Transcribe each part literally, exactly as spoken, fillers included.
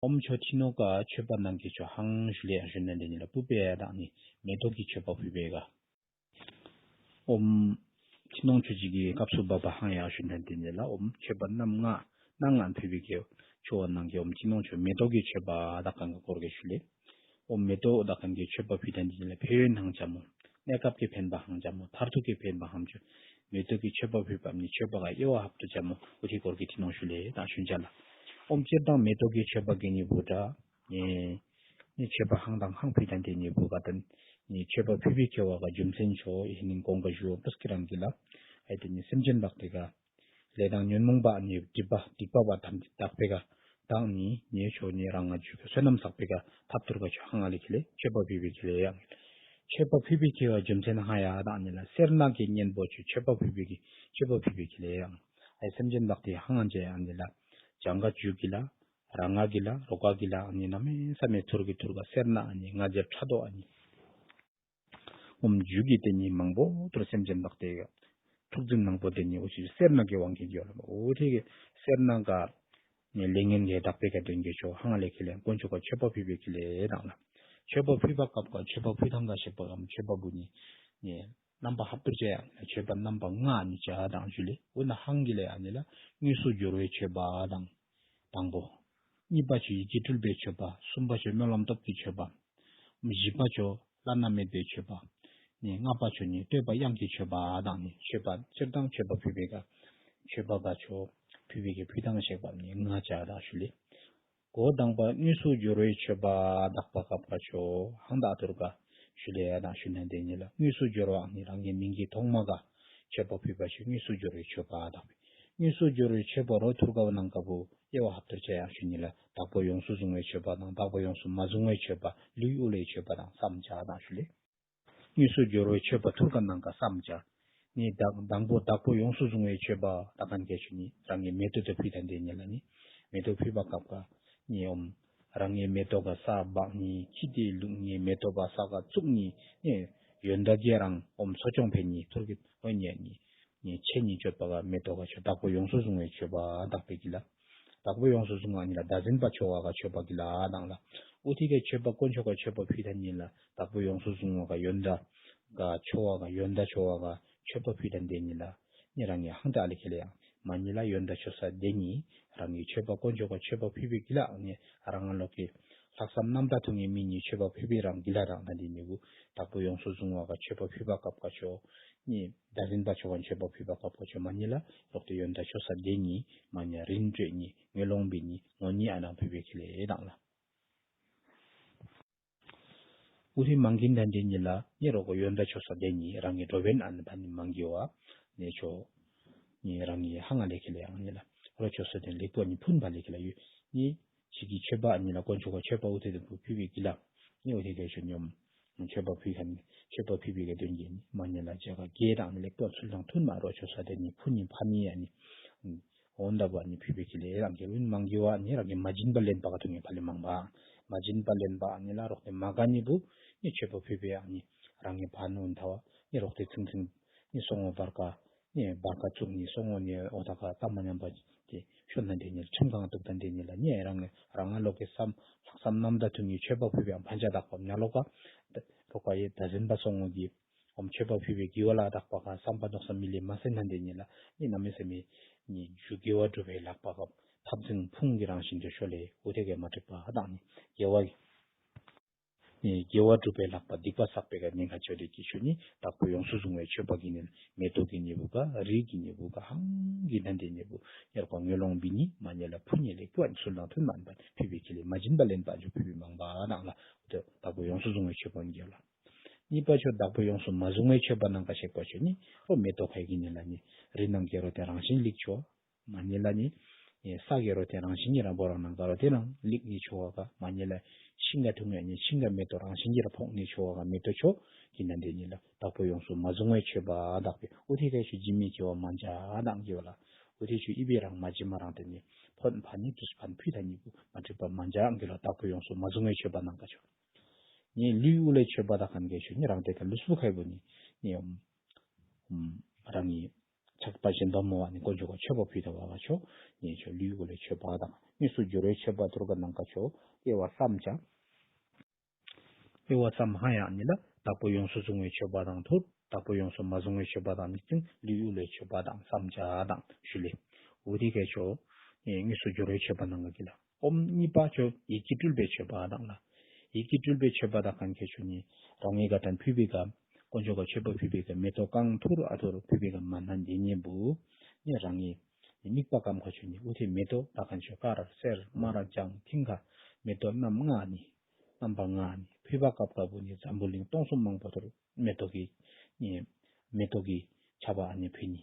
ཨོམ་ཆོ་ཁྲི་ནོར་ག་མཆོད་པ་གནང་གི་ཆོ་ཧང་ཞུ་ལེ་ཡང་ཞུ་ནི་དེ་ཉིད་ལ་སྤུ་པེ་ཡ་དང་ནི་མེ་ཏོག་གི་མཆོད་པ་ཕུལ་བེ་ག། ཨོམ་ཁྲི་ནོར་ཆོ་ཅིག་གི་སྐབས་སུ་བབ་པ་ཧང་ཡང་ཞུ་ནི་དེ་ཉིད་ལ་ཨོམ་མཆོད་པ་རྣམ་ལྔ་སྣ་ལྔ་ཕུལ་བེ་གི་ཆོ་ནང་གི་ཨོམ་ཁྲི་ནོར་ཆོ་མེ་ཏོག་གི་མཆོད་པ་དག་ཁན་ག་སྐོར་གི་ཞུ་ལེ། ཨོམ་མེ་ཏོག་དག་ཁན་གི་མཆོད་པ་ཕུལ་ཐངས་དེ་ཉིད་ལ་ཕན་ཡོན་ཧང་ཅ་མོ། གནས་སྐབས་ཀྱི་ཕན་པ་ཧང་ཅ་མོ། མཐར་ཐུག་གི་ཕན་པ་ཧང་ཅ་མོ། མེ་ཏོག་གི་མཆོད་པ་ཕུལ་བ་ནི་མཆོད་པ་ག་དབྱེ་བ་ཧབ་ཏུ་ཅ་མོ། ཨོ་ཐི་སྐོར་གི་ཁྲི་ནོར་ཞུ་ལེ་དང་ཞུན་ཅ་ལ། ཨོམ་སྤྱིར་བཏང་མེ་ཏོག་གི་མཆོད་པ་གི་ནི་བུ་དྲ། ནི་ནི་མཆོད་པ་ཧང་དང་ཧང་ཕུལ་ཐངས་དེ་ནི་བུ་ག་དང་ནི་མཆོད་པ་ཕུལ་བེ་ཁེ་བ་ག་རྒྱུ་མཚན་ཆོ་ཨི་ནི་གོང་ག་ཞུ་བ་པས་ཀི་རང་གི་ལ། ཨའི་དེ་ནི་སེམས་ཅན་བདག་དེ་ག་ལས་དང་ཉོན་མོངས་པ་ནི་སྒྲིབ་པ་སྡིག་པ་བ་ཐམས་ཅད་དག་པེ་ག་དང་ནི་ཉེ་ཆོ་ནི་རང་ང་ཇུ་ག་བསོད་ནམས་བསགས་པེ་ག་ཐབས་ཐུར་ག་ཆོ་ཧང་ཨ་ལེ་ཁེ་ལེ་མཆོད་པ་ཕུལ་བེ་ཁེ་ལེ་ཡང་། མཆོད་པ་ཕུལ་བེ་ཁེ་བ་རྒྱུ་མཚན་ཧང་ཡ་དང་ནི་ལ་སེར་སྣ་གི་གཉེན་པོ་ཆོ་མཆོད་པ་ཕུལ་བེ་གི་མཆོད་པ་ཕུལ་བེ་ཁེ་ལེ་ཡང་། ཨའི་སེམས་ཅན་བདག་དེ་ཧང་ཨ་ཅེ་ཡང་ནི་ལ་བྱང་ག་ཇུ་གི་ལ་རང་ང་གི་ལ་རོ་ག་གི་ལ་ཨ་ནི་གནམ་མེད་ས་མེད་ཐུར་གི་ཐུར་ག་སེར་སྣ་ཨ་ནི་ང་རྒྱལ་ཕྲག་དོག་ཨ་ནི། ཨོམ་ཇུ་གི་དེ་ནི་མང་པོ་ཐུར་སེམས་ཅན་བདག་དེ་ག་ཐུགས་འཛིན་མང་པོ་དེ་ནི་ཨོ་ཅི་སེར་སྣ་གི་དབང་གིས་གི་ཡོད་ལ། ཨོ་ཐི་གི་སེར་སྣ་ག་ནི་ལས་ངན་གི་དག་པེ་ག་དོན་གི་ཆོ་ཧང་ལེ་ཁེ་ལེ་དཀོན་མཆོག་ག་མཆོད་པ་ཕུལ་བེ་ཁེ་ལེ་དང་ལ། མཆོད་པ་ཕུལ་བ་སྐབས་ག་མཆོད་པ་ཕུལ་ཐངས་ག་ཤེས་པ་ག་མཆོད་པ་བུ་ནི་ནི་རྣམ་པ་ཧབ་ཏུར་ཅ་ཡང་མཆོད་པ་རྣམ་པ་ལྔ་ནི་ཅ་དང་ཞུ་ལེ། ཨོ་ན་ཧང་གི་ལེ་ཨ་ནི་ལ་དངོས་སུ་འབྱོར་བའི་མཆོད་པ་དང་དང་པོ། གཉིས་པ་ཆོ་ཡིད་ཀྱིས་སྤྲུལ་པའི་མཆོད་པ། གསུམ་པ་ཆོ་སྨོན་ལམ་སྟོབས་ཀྱི་མཆོད་པ། བཞི་པ་ཆོ་བླ་ན་མེད་པའི་མཆོད་པ། ནི་ལྔ་པ་ཆོ་ནི་བསྟོད་པ་དབྱངས་ཀྱི་མཆོད་པ་དང་ནི་མཆོད་པ་སྤྱིར་བཏང་མཆོད་པ་ཕུལ་བེ་ག་མཆོད་པ་ག་ཆོ་ཕུལ་བེ་གི་ཕུལ་ཐངས་ཤེས་པ་ནི་ལྔ་ཅ་དང་ཞུ་ལེ། གོ་དང་པ་དངོས་སུ་འབྱོར་བའི་མཆོད་པ་དག་པ་སྐབས་ག་ཆོ་ཧང་དག་ཐུར་ག་ཞུ་ལེ་ཡ་དང་ཞུ་ན་དེ་ཉིད་ལ་དངོས་སུ་འབྱོར་བ་ནི་རང་གི་མིང་གི་ཐོག་མ་ག་མཆོད་པ་ཕུལ་བ་ཆོ་དངོས་སུ་འབྱོར་བའི་མཆོད་པ་དག་པེ། དངོས་སུ་འབྱོར་བའི་མཆོད་པ་རོ་ཐུར་ག་བ་ནང་ག་བུ་དབྱེ་བ་ཧབ་ཐུར་ཅ་ཡང་ཞུ་ནི་ལ་བདག་པོ་ཡོངས་སུ་བཟུང་བའི་མཆོད་པ་དང་བདག་པོ་ཡོངས་སུ་མ་བཟུང་བའི་མཆོད་པ་ལུས་དབུལ་བའི་མཆོད་པ་དང་བསམ་བྱ་དང་ཞུ་ལེ། དངོས་སུ་འབྱོར་བའི་མཆོད་པ་ཐུར་ག་ནང་ག་བསམ་བྱ། ནི་བདག་དང་པོ་བདག་པོ་ཡོངས་སུ་བཟུང་བའི་མཆོད་པ་དག་ཁན་ག་ཆོ་ནི་རང་གི་མེ་ཏོག་དེ་ཕུལ་ཐངས་དེ་ཉིད་ལ་ནི་མེ་ཏོག་ཕུལ་བ་སྐབས་ག་ནི་ཨོམ་རང་གི་མེ་ཏོག་ག་ས་འབག་ནི་ཁྱི་དེ་བླུག་ནི་མེ་ཏོག་པ་ས་ག་བཙུགས་ནི་ནི་ཡོན་བདག་གི་རང་ཨོམ་གསོ་སྐྱོང་ཕན་ནི་ཐུར་གི་ཨོ་ནི་ནི་ནི་ཆེ་ནི་མཆོད་པ་ག་མེ་ཏོག་ག་ཆོ་བདག་པོ་ཡོངས་སུ་བཟུང་བའི་མཆོད་པ་དག་པེ་གི་ལ། བདག་པོ་ཡོངས་སུ་བཟུང་བ་ནི་ལ་བདག་འཛིན་པ་ཆོ་བ་ག་མཆོད་པ་གི་ལ་དང་ལ། ཨོ་ཐི་ག་མཆོད་པ་དཀོན་མཆོག་ག་མཆོད་པ་ཕུལ་ཐངས་ཉིད་ལ་བདག་པོ་ཡོངས་སུ་བཟུང་བ་ག་ཡོན་བདག་ག་ཆོ་བ་ག་ཡོན་བདག་ཆོ་བ་ག་མཆོད་པ་ཕུལ་ཐངས་དེ་ཉིད་ལ་ནི་རང་གི་ཧང་ད་ཨ་ལེ་ཁེ་ལེ་ཡང་མ་ཉིད་ལ་ཡོན་བདག་མཆོད་ས་དེ་ཉིད་རང་གི་མཆོད་པ་དཀོན་མཆོག་ག་མཆོད་པ་ཕུལ་བེ་གི་ལ་ནི་རང་ང་ལོག་གི་ལྷག་བསམ་རྣམ་དག་ཐུང་ངེ་མི་ཉིད་མཆོད་པ་ཕུལ་བེ་རང་གི་ལ་རང་ད་དེ་ནི་བུ་བདག་པོ་ཡོངས་སུ་བཟུང་བ་ག་མཆོད་པ་ཕུལ་བ་སྐབས་ག་ཆོ་ནི་བདག་འཛིན་པ་ཆོ་ག་མཆོད་པ་ཕུལ་བ་སྐབས་ག་ཆོ་མ་ཉིད་ལ་ལོག་སྟེ་ཡོན་བདག་མཆོད་ས་དེ་ཉིད་མ་ཉིད་རིན་སྤྲོད་ནི་ངོ་ལོང་བི་ནི་ངོ་ཉི་ཨ་ནང་ཕུལ་བེ་ཁེ་ལེ་དང་ལ། ཨུ་ཐི་མང་གིན་དང་དེ་ཉིད་ལ་ནི་རོག་གོ་ཡོན་བདག་མཆོད་ས་དེ་ཉིད་རང་གི་འགྲོ་བན་ཨ་ནི་ཕ་ནི་མང་གི་བ་ནི་ཆོ་ནི་རང་གི་ཧང་ཨ་ལེ་ཁེ་ལེ་ཡང་ནི་ལ་རོ་མཆོད་ས་དེ་ལེགས་པོ་ནི་ཕུན་པ་ལེ་ཁེ་ལེ་ཡོད་ནི་ཅིག་གི་མཆོད་པ་ཨ་ནི་ལ་དཀོན་མཆོག་ག་མཆོད་པ་ཨུ་ཐི་དེ་བུ་ཕུལ་བེ་གི་ལ་ནི་ཨུ་ཐི་ག་ཆོ་ཉོམ་མཆོད་པ་ཕུལ་ཁན་མཆོད་པ་ཕུལ་བེ་ག་དོན་གྱི་ནི་མ་ཉིད་ལ་ཇ་ག་གེ་དང་ནི་ལེགས་པོ་ཚུལ་དང་མཐུན་མ་རོ་མཆོད་ས་དེ་ནི་ཕུན་ནི་ཕ་ནི་ཨ་ནི། འོན་ད་བ་ནི་ཕུལ་བེ་ཁེ་ལེ་རང་གི་ཨུན་མང་གི་བ་ནི་རང་གི་མ་བྱིན་པ་ལེན་པ་ག་ཐུང་ངེ་ཕ་ལེ་མང་བ། མ་བྱིན་པ་ལེན་པ་ཨ་ནི་ལ་རོག་སྟེ་མ་ག་ནི་བུ་ནི་མཆོད་པ་ཕུལ་བེ་ཨ་ནི་རང་གི་ཕ་ནུ་འཐ་བ་ནི་རོག་སྟེ་ཚིང་ཚིང་ནི་སོང་ངོ་བར་ཀ་ནི་བར་ཀ་བཙུགས་ནི་སོང་ངོ་ནི་འོ་ད་ག་ཏ་མ་ཉམ་པ་ཏེ་ཤོ་ན་དེ་ནི་ཁྲིམས་གང་གཏུག་དང་དེ་ནི་ལ་ནི་རང་རང་ང་ལོག་གི་བསམ་ལྷག་བསམ་རྣམ་དག་ཐུང་ངེ་མཆོད་པ་ཕུལ་བེ་ཨ་ཕན་ཆ་དག་པ་ཉ་ལོག་ག་རོག་ག་ཡེ་བདག་འཛིན་པ་སོང་ངོ་གི་ཨོམ་མཆོད་པ་ཕུལ་བེ་གི་བ་ལ་དག་པ་ག་བསམ་པ་དོགས་ས་མི་ལེ་མ་སེ་ན་དེ་ཉིད་ལ་ནི་གནམ་མེད་ས་མེད་ནི་རྒྱུ་དགེ་བ་སྒྲུབ་པའི་ལག་པ་ག་ཐབས་འཛིན་ཕུང་གི་རང་བཞིན་དུ་ཤོ་ལེ་ཨུ་ཐེ་གེ་མ་འགྲིག་པ་དང་ནི་དགེ་བ་ནི་དགེ་བ་སྒྲུབ་པའི་ལག་པ་སྡིག་པ་བསགས་པེ་ག་ནི་ག་ཆོ་ལེ་གི་ཆོ་ནི་བདག་པོ་ཡོངས་སུ་བཟུང་བའི་མཆོད་པ་གི་ནི་མེ་ཏོག་གི་ནི་བུ་ག་རིགས་ཀྱི་ནི་བུ་ག་ཧང་གི་ན་དེ་ནི་བུ་ཡར་ག་ངོ་ལོང་བི་ནི་མ་ཉེ་ལ་ཕུ་ཉེ་ལེ་ཀུ་ཨ་ནི་སུ་ལང་ཐུན་མ་ནི་པ་ཕུལ་བེ་ཁེ་ལེ་མ་བྱིན་པ་ལེན་པ་ཨ་ཇོ་ཕུལ་བེ་མང་པ་དང་ལ་ཨུ་ཐེ་བདག་པོ་ཡོངས་སུ་བཟུང་བའི་མཆོད་པ་ནི་གི་ལ། གཉིས་པ་ཆོ་བདག་པོ་ཡོངས་སུ་མ་བཟུང་བའི་མཆོད་པ་ནང་ག་ཞེས་པ་ཆོ་ནི་ཨོ་མེ་ཏོག་ཁའི་གི་ནི་ལ་ནི་རི་ནང་གི་རོ་ཏེ་རང་བཞིན་ལེགས་ཆོ། མ་ནི་ལ་ནི་ས་གི་རོ་ཏེ་རང་བཞིན་གྱི་རང་བོ་རང་ནང་ག་རོ་ཏེ་རང་ལེགས་ནི་ཆོ་བ་ག་མ་ནི་ལ་ཤིང་ག་ཐུང་ངེ་ནི་ཤིང་ག་མེ་ཏོག་རང་བཞིན་གྱི་རང་ཕོག་ནི་ཆོ་བ་ག་མེ་ཏོག་ཆོ་གི་ནང་དེ་ནི་ལ་བདག་པོ་ཡོངས་སུ་མ་བཟུང་བའི་མཆོད་པ་དག་པེ་ཨུ་ཐེ་ཁའི་ཆོ་ཇི་མི་གི་བ་མ་འཇའ་དང་གི་བ་ལ་ཨུ་ཐེ་ཆོ་ཨི་བེ་རང་མ་བྱིན་མ་རང་ཏེ་ནི་ཕོན་ཕ་ནི་དུས་ཕན་ཕུལ་ཐ་ནི་བུ་མ་འགྲིག་པ་མ་འཇའ་གི་ལ་བདག་པོ་ཡོངས་སུ་མ་བཟུང་བའི་མཆོད་པ་ནང་ག་ཆོ། ནི་ལུས་དབུལ་བའི་མཆོད་པ་དག་ཁན་གི་ཆོ་ནི་རང་ཏེ་ཁ་ལུས་པོ་ཁའི་བུ་ནི་ནི་ཨམ་ཨམ་རང་ནི་ ཆགས་པ་ཞེན་པ་མེད་པར་ནི་དཀོན་མཆོག་ག་མཆོད་པ་ཕུལ་ད་བ་ག་ཆོ་ནི་ཆོ་ལུས་ཀུན་ལས་མཆོད་པ་དང་དངོས་སུ་འབྱོར་བའི་མཆོད་པ་ཐུར་ག་ནང་ག་ཆོ་དབྱེ་བ་གསུམ་ཅ། དབྱེ་བ་གསུམ་ཧ་ཡང་ནི་ལ་བདག་པོས་ཡོངས་སུ་བཟུང་བའི་མཆོད་པ་དང་ཐུར་བདག་པོས་ཡོངས་སུ་མ་བཟུང་བའི་མཆོད་པ་དང་དམིགས་བརྟེན་ལུས་ཀུན་ལས་མཆོད་པ་དང་གསུམ་ཅ་དང་ཞུ་ལེ། འོ་དེ་ག་ཆོ་ནི་དངོས་སུ་འབྱོར་བའི་མཆོད་པ་ནང་ག་གི་ལ། ཨོམ་གཉིས་པ་ཆོ་ཡིད་ཀྱིས་སྤྲུལ་པའི་མཆོད་པ་དང་ལ། ཡིད་ཀྱིས་སྤྲུལ་པའི་མཆོད་པ་དག་ཁན་ཁེ་ཆོ་ནི་རང་ངེ་ག་ཏན་ཕུལ་བེ་ག་དཀོན་མཆོག་ག་མཆོད་པ་ཕུལ་བེ་ག་མེ་ཏོག་གང་ཐུར་ཨ་ཐུར་ཕུལ་བེ་ག་མ་ནན་དེ་ཉེ་བུ་ནི་རང་ངེ་དམིགས་པ་གམ་ཁ་ཆོ་ནི་འུ་ཐེ་མེ་ཏོག་དག་ཁན་ཆོ་ཀ་ར་སེར་དམར་ལྗང་མཐིང་ག་མེ་ཏོག་རྣམ་ལྔ་ནི་རྣམ་པ་ལྔ་ནི་ཕུལ་བ་སྐབས་སྐབས་བུ་ནི་འཛམ་བུ་གླིང་སྟོང་གསུམ་མང་པོ་ཐུར་མེ་ཏོག་གི་ནི་མེ་ཏོག་གི་ཆརཔ་ཨ་ནི་ཕུལ་ནི།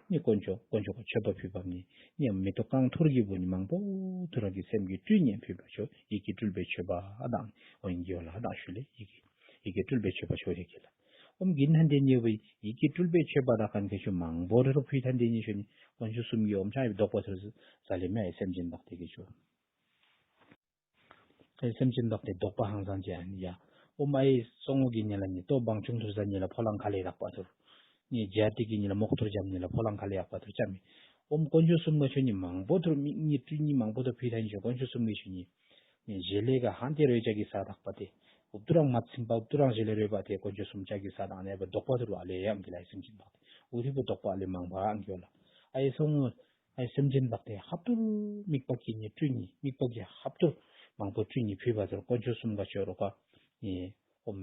ནི་དཀོན་མཆོག་དཀོན་མཆོག་ག་མཆོད་པ་ཕུལ་བ་ནི་ནི་མེ་ཏོག་གང་ཐུར་གི་བུ་ནི་མང་པོ་ཐུར་རང་གི་སེམས་ཀྱིས་སྤྲུལ་ནི་ཕུལ་བ་ཆོ་ཡིད་ཀྱིས་སྤྲུལ་པའི་མཆོད་པ་དང་འོན་གྱི་ཡོ་ལ་དང་ཞུ་ལེ། ཡིད་ཀྱིས་ཡིད་ཀྱིས་སྤྲུལ་པའི་མཆོད་པ་ཆོ་རེ་གི་ལ། ཨོམ་གི་ནན་དེ་ཉེ་བུ་ཡིད་ཀྱིས་སྤྲུལ་པའི་མཆོད་པ་དག་ཁན་ཁེ་ཆོ་མང་པོ་ཐུར་ཕུལ་ཐན་དེ་ཉེ་ཆོ་ནི་དཀོན་མཆོག་གསུམ་གྱི་ཨོམ་ཆ་ཡི་བདོག་པ་ཐུར་ཟ་ལེ་མེ་སེམས་ཅན་དག་དེ་གི་ཆོ། ཨེ་སེམས་ཅན་དག་དེ་བདོག་པ་ཧང་སང་ཅ་ཨ་ནི་ཡ། ཨོ་མ་ཨེ་སོ་ངོ་གི་ཉེ་ལ་ནི་ལྟོ་བང་ཆུང་ཐུར་ཟ་ཉེ་ལ་ཕོ་ལང་ཁ་ལས་ཡག་པ་ཐུར། ནི་ཇ་ཏི་གི་ཉེ་ལ་མོག་ཐུར་ཇམ་ཉེ་ལ་ཕོ་ལང་ཁ་ལས་ཡག་པ་ཐུར་ཅ་མི། ཨོམ་དཀོན་མཆོག་གསུམ་ག་ཆོ་ནི་མང་པོ་ཐུར་མིག་ནི་སྤྲུལ་ནི་མང་པོ་ཐུར་ཕུལ་ཐན་ནི་ཆོ་དཀོན་མཆོག་གསུམ་གི་ཆོ་ནི། ནི་ཞལ་ལས་ག་ཧན་ཏེ་རོལ་ཅ་གི་ས་དག་པ་དེ། ཨུབ་ཏུ་རང་མ་ཚིམ་པ་ཨུབ་ཏུ་རང་ཞལ་ལས་རོལ་པ་དེ་དཀོན་མཆོག་གསུམ་ཅ་གི་ས་དག་ནེ་བ་བདོག་པ་ཐུར་བ་ལེ་ཡམ་གི་ལ་སེམས་ཅན་དག་དེ། ཨུ་ཐི་བུ་བདོག་པ་ལེ་མང་པ་ཨང་གི་ཡོ་ལ། ཨེ་སོ་ངོ། ཨེ་སེམས་ཅན་དག་དེ་ཧབ་ཐུར་དམིགས་པ་གི་ནི་སྤྲུལ་ནི་དམིགས་པ་གི་ཧབ་ཐུར་མང་པོ་སྤྲུལ་ནི་ཕུལ་བ་ཐུར་དཀོན་མཆོག་གསུམ་ག་ཆོ་རོ་ཀ། ནི་ཨོམ་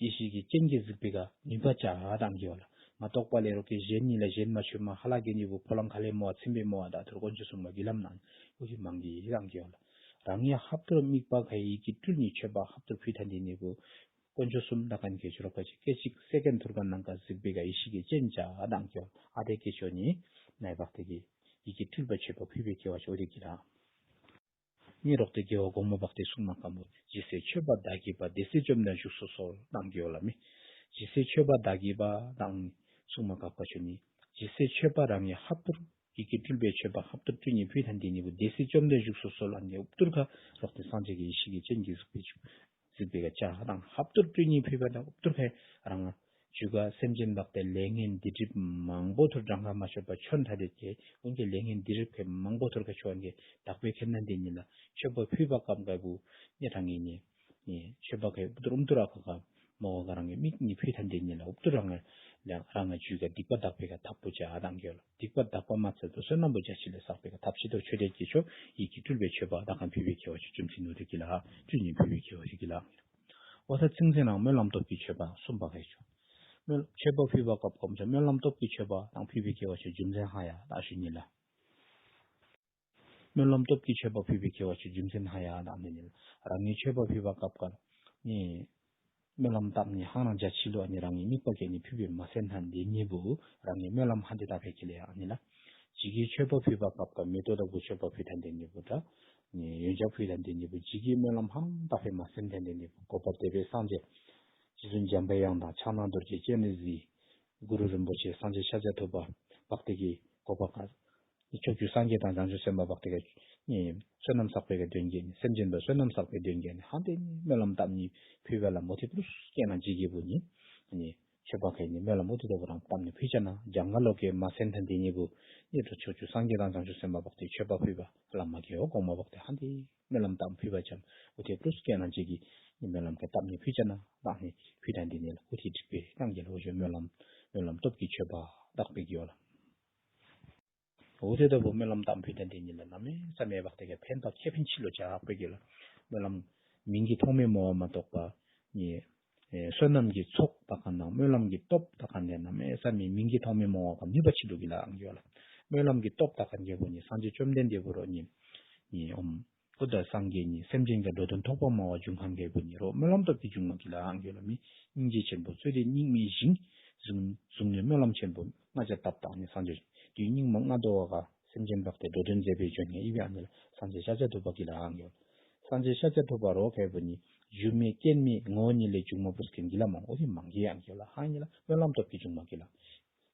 ཡེ་ཤེས་ཀྱི་སྤྱན་གྱིས་གཟིགས་པེ་ག་ནུས་པ་ཅ་དང་གི་ཡོ་ལ། མ་གཏོགས་པ་ལས་རོ་ཀེ་གཞན་ཉིད་ལ་གཞན་མ་ཆུ་མ་ཧ་ལ་གེ་ནི་བུ་ཕོ་ལང་ཁ་ལས་མོ་བ་ཚིམ་པེ་མོ་བ་དག་ཐུར་དཀོན་མཆོག་གསུམ་ག་གི་ལམ་ནང་འུ་ཐི་མང་གི་དང་གི་ཡོ་ལ། རང་ཡ་ཧབ་ཐུར་དམིགས་པ་ག་ཡིད་ཀྱིས་སྤྲུལ་ནི་མཆོད་པ་ཧབ་ཐུར་ཕུལ་ཐན་དེ་ནི་བུ། དཀོན་མཆོག་གསུམ་དག་ཁན་ཁེ་ཆོ་རོ་ཀ་ཅིག་སྐད་ཅིག་སེ་ཀེན་ཐུར་ག་ནང་ག་གཟིགས་པེ་ག་ཡེ་ཤེས་ཀྱི་སྤྱན་ཅ་དང་གི་ཡོ་ལ། ཨ་དེ་ཁེ་ཆོ་ནི་ནའི་བག་དེ་གི་ཡིད་ཀྱིས་སྤྲུལ་པ་མཆོད་པ་ཕུལ་བེ་གི་བ་ཆོ་རེ་གི་ལ། ནི་རོག་ཏེ་དགེ་བ་གོང་མ་བག་སྟེ་གསུང་མ་ཀམ་པོ། ཇི་སྲིད་མཆོད་པ་བདག་གིས་པ། དེ་སྲིད་བཅོམ་ལྡན་བཞུགས་སུ་གསོལ་དང་གི་ཡོ་ལ་མི། ཇི་སྲིད་མཆོད་པ་བདག་གིས་པ་དང་གསུང་མ་ཀ་ཀ་ཆོ་ནི། ཇི་སྲིད་མཆོད་པ་རང་ཡང་ཧབ་ཐུར་ཡིད་ཀྱིས་སྤྲུལ་པའི་མཆོད་པ་ཧབ་ཐུར་སྤྲུལ་ནི་ཕུལ་ཐན་དེ་ནི་བུ་དེ་སྲིད་བཅོམ་ལྡན་བཞུགས་སུ་གསོལ་ཨ་ནི་ཨུབ་ཐུར་ཁ་རོག་ཏེ་སངས་རྒྱས་ཀྱི་ཡེ་ཤེས་ཀྱི་སྤྱན་གྱིས་གཟིགས་པའི་ཆུ། གཟིགས་པེ་ག་ཅ་དང་ཧབ་ཐུར་སྤྲུལ་ནི་ཕུལ་བ་དང་ཨུབ་ཐུར་ཁ་རང་ང་ཇུ་ག་སེམས་ཅན་བག་སྟེ་ལས་ངན་སྡིག་སྒྲིབ་མང་པོ་ཐུར་གྲངས་ཁ་མ་ཆོད་པ་ཆོན་ཐ་དེ་ཏེ་འོན་ཀྱེ་ལས་ངན་སྡིག་སྒྲིབ་ཁེ་མང་པོ་ཐུར་ཁ་ཆོན་གེ་བདག་པོའི་ཁེ་ནན་དེ་ཉིད་ལ་མཆོད་པ་ཕུལ་བ་ཀམ་ག་བུ་ནི་རང་ངེ་ནི་ནི་མཆོད་པ་ཁེ་ཨུབ་ཐུར་ཨུམ་ཐུར་ཨ་ཁ་ཁ་མོ་ག་རང་ངེ་མིག་ནི་ཕུལ་ཐན་དེ་ཉིད་ལ་ཨུབ་ཐུར་རང་ང་ལ་རང་ང་ཇུ་ག་སྡིག་པ་དག་པེ་ག་ཐབ་པོ་ཅ་དང་གི་ཡོ་ལ། སྡིག་པ་དག་པ་མ་ཚད་པ་བསོད་ནམས་པོ་རྒྱ་ཆེ་ལས་བསགས་པེ་ག་ཐབས་ཤེས་ཐུར་ཆོད་དེ་ཀྱི་ཆོ་ཡིད་ཀྱིས་སྤྲུལ་པའི་མཆོད་པ་དག་ཁན་ཕུལ་བེ་གི་བ་ཆོ་རྒྱུ་མཚན་ནུ་དེ་གི་ལ་སྤྲུལ་ནི་ཕུལ་བེ་གི་བ་ཆོ་གི་ལ། འོ་ད་ཚིང་ཚིང་རང་སྨོན་ལམ་སྟོབས་ཀྱི་མཆོད་པ་གསུམ་པ་ག་ཆོ། སྨོན་མཆོད་པ་ཕུལ་བ་ཀབ་ཀོམ་ཆོ་སྨོན་ལམ་སྟོབས་ཀྱི་མཆོད་པ་དང་ཕུལ་བེ་གི་བ་ཆོ་རྒྱུ་མཚན་ཧ་ཡ་ད་ཞུ་ནི་ལ། སྨོན་ལམ་སྟོབས་ཀྱི་མཆོད་པ་ཕུལ་བེ་གི་བ་ཆོ་རྒྱུ་མཚན་ཧ་ཡ་ད་ནི་ནི་ལ། རང་ངེ་མཆོད་པ་ཕུལ་བ་ཀབ་ཀ་ནི་སྨོན་ལམ་བཏབ་ནི་ཧང་རང་རྒྱ་ཆེ་ལུ་ཨ་ནི་རང་ངེ་དམིགས་པ་གི་ནི་ཕུལ་བེ་མ་སེམས་ཐན་དེ་ཉེ་བུ་རང་ངེ་སྨོན་ལམ་ཧན་ཏེ་ད་ཕེ་ཁི་ལེ་ཨ་ནི་ལ། ཇི་གི་མཆོད་པ་ཕུལ་བ་ཀབ་ཀ་མེ་ཏོག་ལ་བུ་མཆོད་པ་ཕུལ་ཐན་དེ་ཉེ་བུ་ད། ནི་ཡོན་ཆབ་ཕུལ་ཐན་དེ་ཉེ་བུ་ཇི་གི་སྨོན་ལམ་ཧང་ད་ཕེ་མ་སེམས་ཐན་དེ་ཉེ་བུ་གོ་པ་དེ་བེ་སངས་རྒྱས། རྗེ་བཙུན་འཇམ་པའི་དབྱངས་དང་ཕྱག་ན་རྡོ་རྗེ་སྤྱན་རས་གཟིགས། གུ་རུ་རིན་པོ་ཆེ་སངས་རྒྱས་ཤཱཀྱ་ཐུབ་པ། བག་སྟེ་གི་གོ་པ་ཀ་ནི་ཕྱོགས་བཅུའི་སངས་རྒྱས་དང་བྱང་ཆུབ་སེམས་དཔའ་བག་སྟེ་ག་ནི་བསོད་ནམས་བསགས་པེ་ག་དོན་གྱི་ནི་སེམས་ཅན་པ་བསོད་ནམས་བསགས་པེ་དོན་གྱི་ནི་ཧང་ཏེ་ནི་སྨོན་ལམ་བཏབ་ནི་ཕུལ་བ་ལ་མོ་ཐེབས་རུས་སྐྱེ་ན་ཇི་གི་བུ་ནི་ནི་མཆོད་པ་ཁེ་ནི་སྨོན་ལམ་མོ་ཐེབས་དོ་བུ་རང་བཏབ་ནི་ཕུལ་ཅ་ན་འཇམ་མག་ལོ་ཀེ་མ་སེམས་ཐན་དེ་ཉེ་བུ་ནི་ཕྱོགས་བཅུའི་སངས་རྒྱས་དང་བྱང་ཆུབ་སེམས་དཔའ་བག་སྟེ་མཆོད་པ་ཕུལ་བ་བླ་མ་གི་འོ་གོང་མ་བག་སྟེ་ཧང་ཏེ་སྨོན་ལམ་བཏབ་ཕུལ་བ་ཅམ་མོ་ཐེབས་རུས་སྐྱེ་ན་ཇི་གི་ནི་སྨོན་ལམ་ཁེ་བཏབ་ནི་ཕུལ་ཅ་ན་བཏབ་ནི་ཕུལ་ཐན་དེ་ཉེ་ལ་ཨུ་ཐི་འགྲིག་པེ་ཡང་གི་ལོ་ཞོ་སྨོན་ལམ་སྨོན་ལམ་སྟོབས་ཀྱི་མཆོད་པ་བདག་པེ་གི་ཡོ་ལ། འོ་དེ་ལྟ་བུ་སྨོན་ལམ་བཏབ་ཕུལ་ཐན་དེ་ཉེ་ལ་གནམ་མེད་ས་མེད་བག་སྟེ་ག་ཕན་ཐོགས་ཁེ་ཕན་ཆེ་ལུ་ཆ་ཧ་པེ་གི་ལ། སྨོན་ལམ་མིང་གི་ཐོག་མེ་མོ་བ་མ་གཏོགས་པ་ནི་ཨེ་བསོད་ནམས་ཀྱི་ཚོགས་དག་ཁན་དང་སྨོན་ལམ་གྱི་སྟོབས་དག་ཁན་དེ་གནམ་མེད་ས་མེད་མིང་གི་ཐོག་མེ་མོ་བ་ག་ནུས་པ་ཆེ་ལུ་གི་ལ་ཨང་གི་ཡོ་ལ། སྨོན་ལམ་གྱི་སྟོབས་དག་ཁན་གི་བུ་ནི་སངས་རྒྱས་བཅོམ་ལྡན་འདས་བུ་རོ་ནི་ནི་ཨོམ་ཨུ་ཏ་སངས་རྒྱས་ནི་སེམས་ཅན་གྱི་འགྲོ་དོན་ཐོགས་པ་མ་བ་འབྱུང་ཁན་གི་བུ་ནི་རོ་སྨོན་ལམ་སྟོབས་ཀྱི་འབྱུང་བ་གི་ལ་ཨང་གི་ཡོ་ལ་མི། སྙིང་རྗེ་ཆེན་པོ་རྩོད་ལྡན་སྙིགས་མའི་ཞིང་། གཟུགས་གཟུགས་ནི་སྨོན་ལམ་ཆེན་པོ་ལྔ་བརྒྱ་བཏབ་དང་ནི་སངས་རྒྱས་དུས་སྙིགས་མ་ལྔ་བདོ་བ་ག་སེམས་ཅན་བག་སྟེ་འགྲོ་དོན་མཛད་པའི་འབྱོན་ངེ་ཨི་བེ་ཨ་ནི་ལ་སངས་རྒྱས་ཤཱཀྱ་ཐུབ་པ་གི་ལ་ཨང་གི་ཡོ་ལ། སངས་རྒྱས་ཤཱཀྱ་ཐུབ་པ་རོ་ཁེ་བུ་ནི་རྒྱུ་མེད་རྐྱེན་མེད་ངོ་བོ་ཉིད་ལས་བྱུང་མ་བུ་སྐྱེན་གི་ལ་མང་འོ་དེ་མང་གི་ཨང་གི་ཡོ་ལ་ཧ་ཨ་ནི་ལ་སྨོན་ལམ་སྟོབས་ཀྱི་འབྱུང་བ་གི་ལ།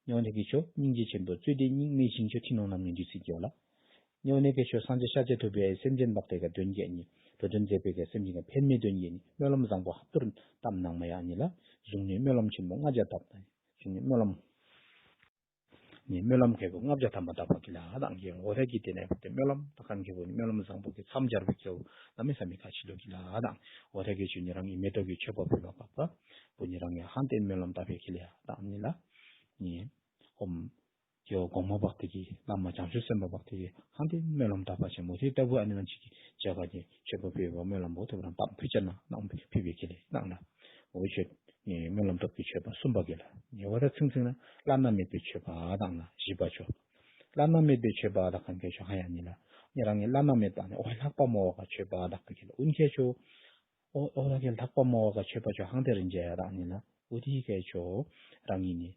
ཉོ་ནེ་གི་ཆོ་སྙིང་རྗེ་ཆེན་པོ་རྩོད་ལྡན་སྙིགས་མའི་ཞིང་ཆོ་ཐི་ནོང་ནམ་ནི་འདུས་སྲིད་ཀྱི་ཡོ་ལ། ཉོ་ནེ་གི་ཆོ་སངས་རྒྱས་ཤཱཀྱ་ཐུབ་པའི་སེམས་ཅན་བག་སྟེ་ག་དོན་གྱི་ནི་འགྲོ་དོན་མཛད་པའི་ག་སེམས་ཅན་ག་ཕན་མེ་དོན་གྱི་ནི་སྨོན་ལམ་བཟང་པོ་ཧབ་ཏུར་བཏབ་ནང་མ་ཡ་ནི་ལ་གཟུགས་ནི་སྨོན་ལམ་ཆེན་པོ་ལྔ་བརྒྱ་བཏབ་ད་ནི་གཟུགས་ནི་སྨོན་ལམ་ ནི་སྨོན་ལམ་ཁེ་བུ་ལྔ་བརྒྱ་ཐམ་པ་བཏབ་པ་གི་ལ་དང་གི་འོ་ཐ་གི་དེ་ནས་བུ་ཏེ་སྨོན་ལམ་བཏབ་ཁན་ཁེ་བུ་ནི་སྨོན་ལམ་བཟང་པོ་གི་མཚམས་སྦྱར་བའི་ཁེ་བུ་གནམ་མེད་ས་མེད་ཁག་ཆེ་ལུ་གི་ལ་དང་། འོ་ཐ་གི་ཆུ་ནི་རང་གི་མེ་ཏོག་གི་མཆོད་པ་ཕུལ་བ་བཀག་པ་བུ་ནི་རང་གི་ཧང་ཏེན་སྨོན་ལམ་བཏབ་པའི་ཁེ་ལ་དང་ནི་ལ་ནི་ཨོམ་ཀྱོ་གོང་མ་བག་ཏེ་གི་བླ་མ་བྱང་ཆུབ་སེམས་དཔའ་བག་ཏེ་གི་ཧང་ཏེན་སྨོན་ལམ་བཏབ་པ་ཆེན་མོ་དེ་ལྟ་བུ་ཨ་ནི་ང་ཅིག་གི་བྱ་ག་ནི་མཆོད་པ་ཕུལ་བ་སྨོན་ལམ་བུ་ཐོབ་རང་བཏབ་ཕུལ་ཅ་ན་ནང་ཕུལ་བའི་ཁེ་ལ་དང་ལ། འོ་ཆོས་ནི་སྨོན་ལམ་སྟོབས་ཀྱི་མཆོད་པ་གསུམ་པ་གི་ལ། ནི་འོ་ཐ་ཚིང་ཚིང་ན་བླ་ན་མེད་པའི་མཆོད་པ་དང་ལ་བཞི་པ་ཆོ། བླ་ན་མེད་པའི་མཆོད་པ་དག་ཁན་ཁེ་ཆོ་ཧ་ཡ་ནི་ལ། ནི་རང་ངི་བླ་ན་མེད་པ་ནི་འོ་ལྷག་པ་མོ་བ་ག་མཆོད་པ་དག་པའི་ཁེ་ལ་ཨུན་ཁེ་ཆོ། འོ་འོ་ཐ་གི་ལྷག་པ་མོ་བ་ག་མཆོད་པ་ཆོ་ཧང་ཏེ་རིན་ཅ་ཡ་དང་ནི་ལ། འོ་དེ་ཁེ་ཆོ་རང་ངི་ནི་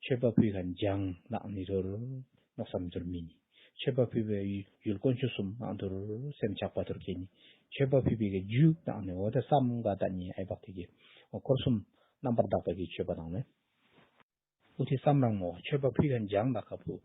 མཆོད་པ་ཕུལ་ཁན་བྱང་དང་ནི་ཐུར་མནོ་བསམ་ཐུར་མི་ནི། མཆོད་པ་ཕུལ་བའི་ཡུལ་དཀོན་མཆོག་གསུམ་དང་ཐུར་སེམས་ཆགས་པ་ཐུར་ཁེ་ནི། མཆོད་པ་ཕུལ་བའི་གི་རྒྱུ་དང་ནི་འོ་ཐ་བསམ་ག་དང་ནི་ཨའི་བག་ཏེ་གི་འོ་འཁོར་གསུམ་རྣམ་པར་དག་པ་གི་མཆོད་པ་དང་ནི། འོ་དེ་བསམ་རང་མོ་མཆོད་པ་ཕུལ་ཁན་བྱང་དག་ཁ་བུ་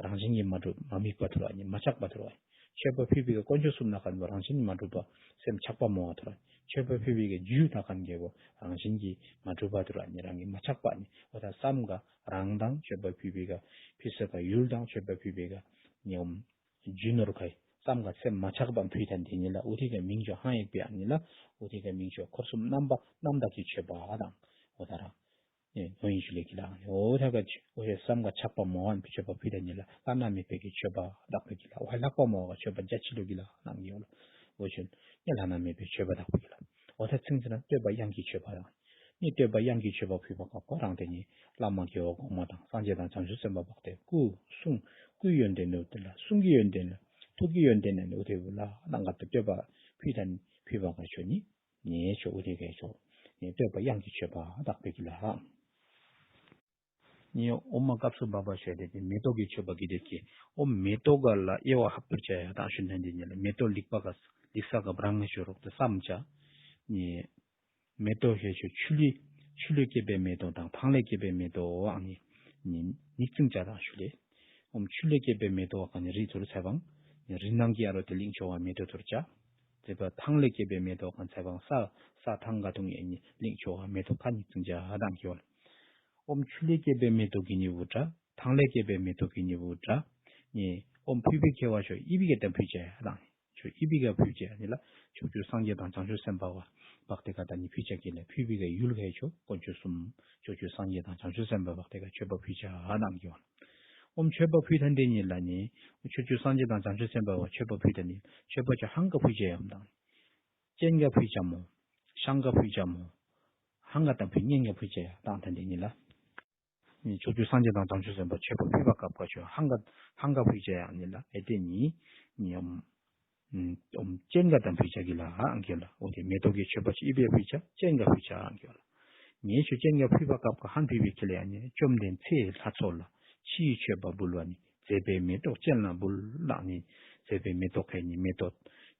རང་བཞིན་གྱིས་མ་གྲུབ་མ་དམིགས་པ་ཐུར་བ་ནི་མ་ཆགས་པ་ཐུར་བ། མཆོད་པ་ཕུལ་བའི་གི་དཀོན་མཆོག་གསུམ་དག་ཁན་བུ་རང་བཞིན་མ་གྲུབ་པ་སེམས་ཆགས་པ་མོ་བ་ཐུར་བ། མཆོད་པ་ཕུལ་བའི་གི་རྒྱུ་དག་ཁན་ཁེ་བུ་རང་བཞིན་གྱིས་མ་གྲུབ་པ་ཐུར་བ་ནི་རང་གི་མ་ཆགས་པ་ནི། འོ་ཐ་བསམ་ག་རང་དང་མཆོད་པ་ཕུལ་བའི་ག་ཕུལ་ས་ག་ཡུལ་དང་མཆོད་པ་ཕུལ་བའི་ག་ནི་ཨོམ་རྒྱུ་ནོར་ཁ་བསམ་ག་སེམས་མ་ཆགས་པ་ཕུལ་ཐ་ནི་དེ་ནི་ལ། འོ་དེ་གི་མིང་ཆོ་ཧང་ཡིག་པའི་ཨ་ནི་ལ། འོ་དེ་གི་མིང་ཆོ་འཁོར་གསུམ་རྣམ་པ་རྣམ་དག་གི་མཆོད་པ་དང་འོ་ཐ་ར། ཨེ་ནོ་ཡིན་ཞུ་ལེ་གི་ལ། འོ་ཐ་ག་འོ་ཡེ་བསམ་ག་ཆགས་པ་མོ་བ་ནི་མཆོད་པ་ཕུལ་ཐ་ནི་ལ། བླ་ན་མེད་པའི་གི་མཆོད་པ་དག་པའི་གི་ལ། འོ་ལྷག་པ་མོ་བ་ག་མཆོད་པ་རྒྱ་ཆེ་ལུ་གི་ལ་ནང་གི་འོ་ལ། འོ་ཆོ་ནི་བླ་ན་མེད་པའི་མཆོད་པ་དག་པའི་གི་ལ། འོ་ཐ་ཚིང་ཚིང་ན་བསྟོད་པ་དབྱངས་ཀྱི་མཆོད་པ་དང་། ནི་བསྟོད་པ་དབྱངས་ཀྱི་མཆོད་པ་ཕུལ་བ་བཀག་པ་རང་དེ་ནི་བླ་མ་རྒྱལ་བ་གོང་མ་དང་སངས་རྒྱས་དང་བྱང་ཆུབ་སེམས་དཔའ་བག་ཏེ་སྐུ་གསུང་སྐུའི་ཡོན་ཏན་ནི་དེ་ལ་གསུང་གི་ཡོན་ཏན་ནི་ཐུགས་ཀྱི་ཡོན་ཏན་ནི་འོ་དེ་བུ་ལ་ནང་ག་བསྟོད་པ་ཕུལ་ཐ་ནི་ཕུལ་བ་ག་ཆོ་ནི། ནི་ཆོ་འོ་དེ་གི་ཆོ་ནི་བསྟོད་པ་དབྱངས་ཀྱི་མཆོད་པ་དག་པའི་གི་ལ། ནི་ཨོ་མ་སྐབས་སུ་བབ་པ་ཆོ་དེ་ནི་མེ་ཏོག་གི་མཆོད་པ་གི་དེ་གི་ཨོ་མེ་ཏོག་ག་ལ་དབྱེ་བ་ཧབ་ཏུ་བྱ་ཡ་དང་ཞུ་ནི་དེ་ནི་ལ། མེ་ཏོག་ལེགས་པ་ག་ལེགས་ས་ག་བུ་རང་ངི་ཆོ་རོག་ཏུ་བསམ་བྱ། ནི་མེ་ཏོག་ཁེ་ཆོ་ཆུ་ལུ་ཆུ་ལུ་སྐྱེས་པའི་མེ་ཏོག་དང་ཐང་ལས་སྐྱེས་པའི་མེ་ཏོག་ཨ་ནི་ནི་ཉིག་ཙིང་བྱ་དང་ཞུ་ལེ། ཨོམ་ཆུ་ལས་སྐྱེས་པའི་མེ་ཏོག་ག་ནི་རི་ཐུར་ཚ་བང་། རི་ནང་གི་ཨ་རོ་དེ་ལིང་ཆོ་བ་མེ་ཏོག་ཐུར་བྱ། ཚ་བ་ཐང་ལས་སྐྱེས་པའི་མེ་ཏོག་ག་ཚ་བང་ས་ས་ཐང་ག་ཐུང་ཨེ་ནི་ལིང་ཆོ་བ་མེ་ཏོག་ཁ་ཉིག་ཙིང་བྱ་དང་གི་འོ་ལ། ཨོམ་ཆུ་ལས་སྐྱེས་པའི་མེ་ཏོག་གི་ནི་བུ་དྲ། ཐང་ལས་སྐྱེས་པའི་མེ་ཏོག་གི་ནི་བུ་དྲ། ནི་ཨོམ་ཕུལ་བའི་ཁེ་བ་ཆོ་ཨི་བི་ག་དང་ཕུལ་བྱ་དང་། ཆོ་ཨི་བི་ག་ཕུལ་བྱ་ནི་ལ། ཕྱོགས་བཅུའི་སངས་རྒྱས་དང་བྱང་ཆུབ་སེམས་དཔའ་བ་བག་ཏེ་ག་དང་ནི་ཕུལ་བྱ་གི་ལ། ཕུལ་བའི་གི་ཡུལ་ཁེ་ཆོ་དཀོན་མཆོག་གསུམ་ཕྱོགས་བཅུའི་སངས་རྒྱས་དང་བྱང་ཆུབ་སེམས་དཔའ་བག་ཏེ་ག་མཆོད་པ་ཕུལ་བྱ་དང་གི་འོ་ལ། ཨོམ་མཆོད་པ་ཕུལ་ཐ་ནི་དེ་ནི་ལ་ནི་ཕྱོགས་བཅུའི་སངས་རྒྱས་དང་བྱང་ཆུབ་སེམས་དཔའ་བ་མཆོད་པ་ཕུལ་ཐ་ནི་མཆོད་པ་ཆོ་ཧང་ག་ཕུལ་བྱ་ཡམ་དང་། སྤྱན་ག་ཕུལ་བྱ་མོ། ཤང་ག་ཕུལ་བྱ་མོ། ཧང་ག་དང་ཕུལ་སྙན་ག་ཕུལ་བྱ་ཡ་དང་ཐ་ནི་དེ་ནི་ལ། ནི་ཕྱོགས་བཅུའི་སངས་རྒྱས་དང་བྱང་ཆུབ་སེམས་དཔའ་མཆོད་པ་ཕུལ་བ་སྐབས་ཀ་ཆོ་ཧང་ག་ཧང་ག་ཕུལ་བྱ་ཡ་ནི་ལ། ཨེ་དེ་ནི་ནི་ཨོམ་ཨོམ་སྤྱན་ག་དང་ཕུལ་བྱ་གི་ལ་ཨང་གི་ལ། འོ་དེ་མེ་ཏོག་གི་མཆོད་པ་ཆོ་ཨི་བི་ཕུལ་བྱ་སྤྱན་ག་ཕུལ་བྱ་ཨང་གི་ལ། ནི་ཆོ་སྤྱན་ག་ཕུལ་བ་སྐབས་ཀ་ཧང་ཕུལ་བའི་ཁེ་ལ་ཡ་ནི་བཅོམ་ལྡན་ཚེ་ལྷ་ཚོགས་ལ་ཕྱིའི་མཆོད་པ་འབུལ་བ་ནི། མཛེས་པའི་མེ་ཏོག་སྤྱན་ལ་འབུལ་ལགས་ནི། མཛེས་པའི་མེ་ཏོག་ཁེ་ནི་མེ་ཏོག་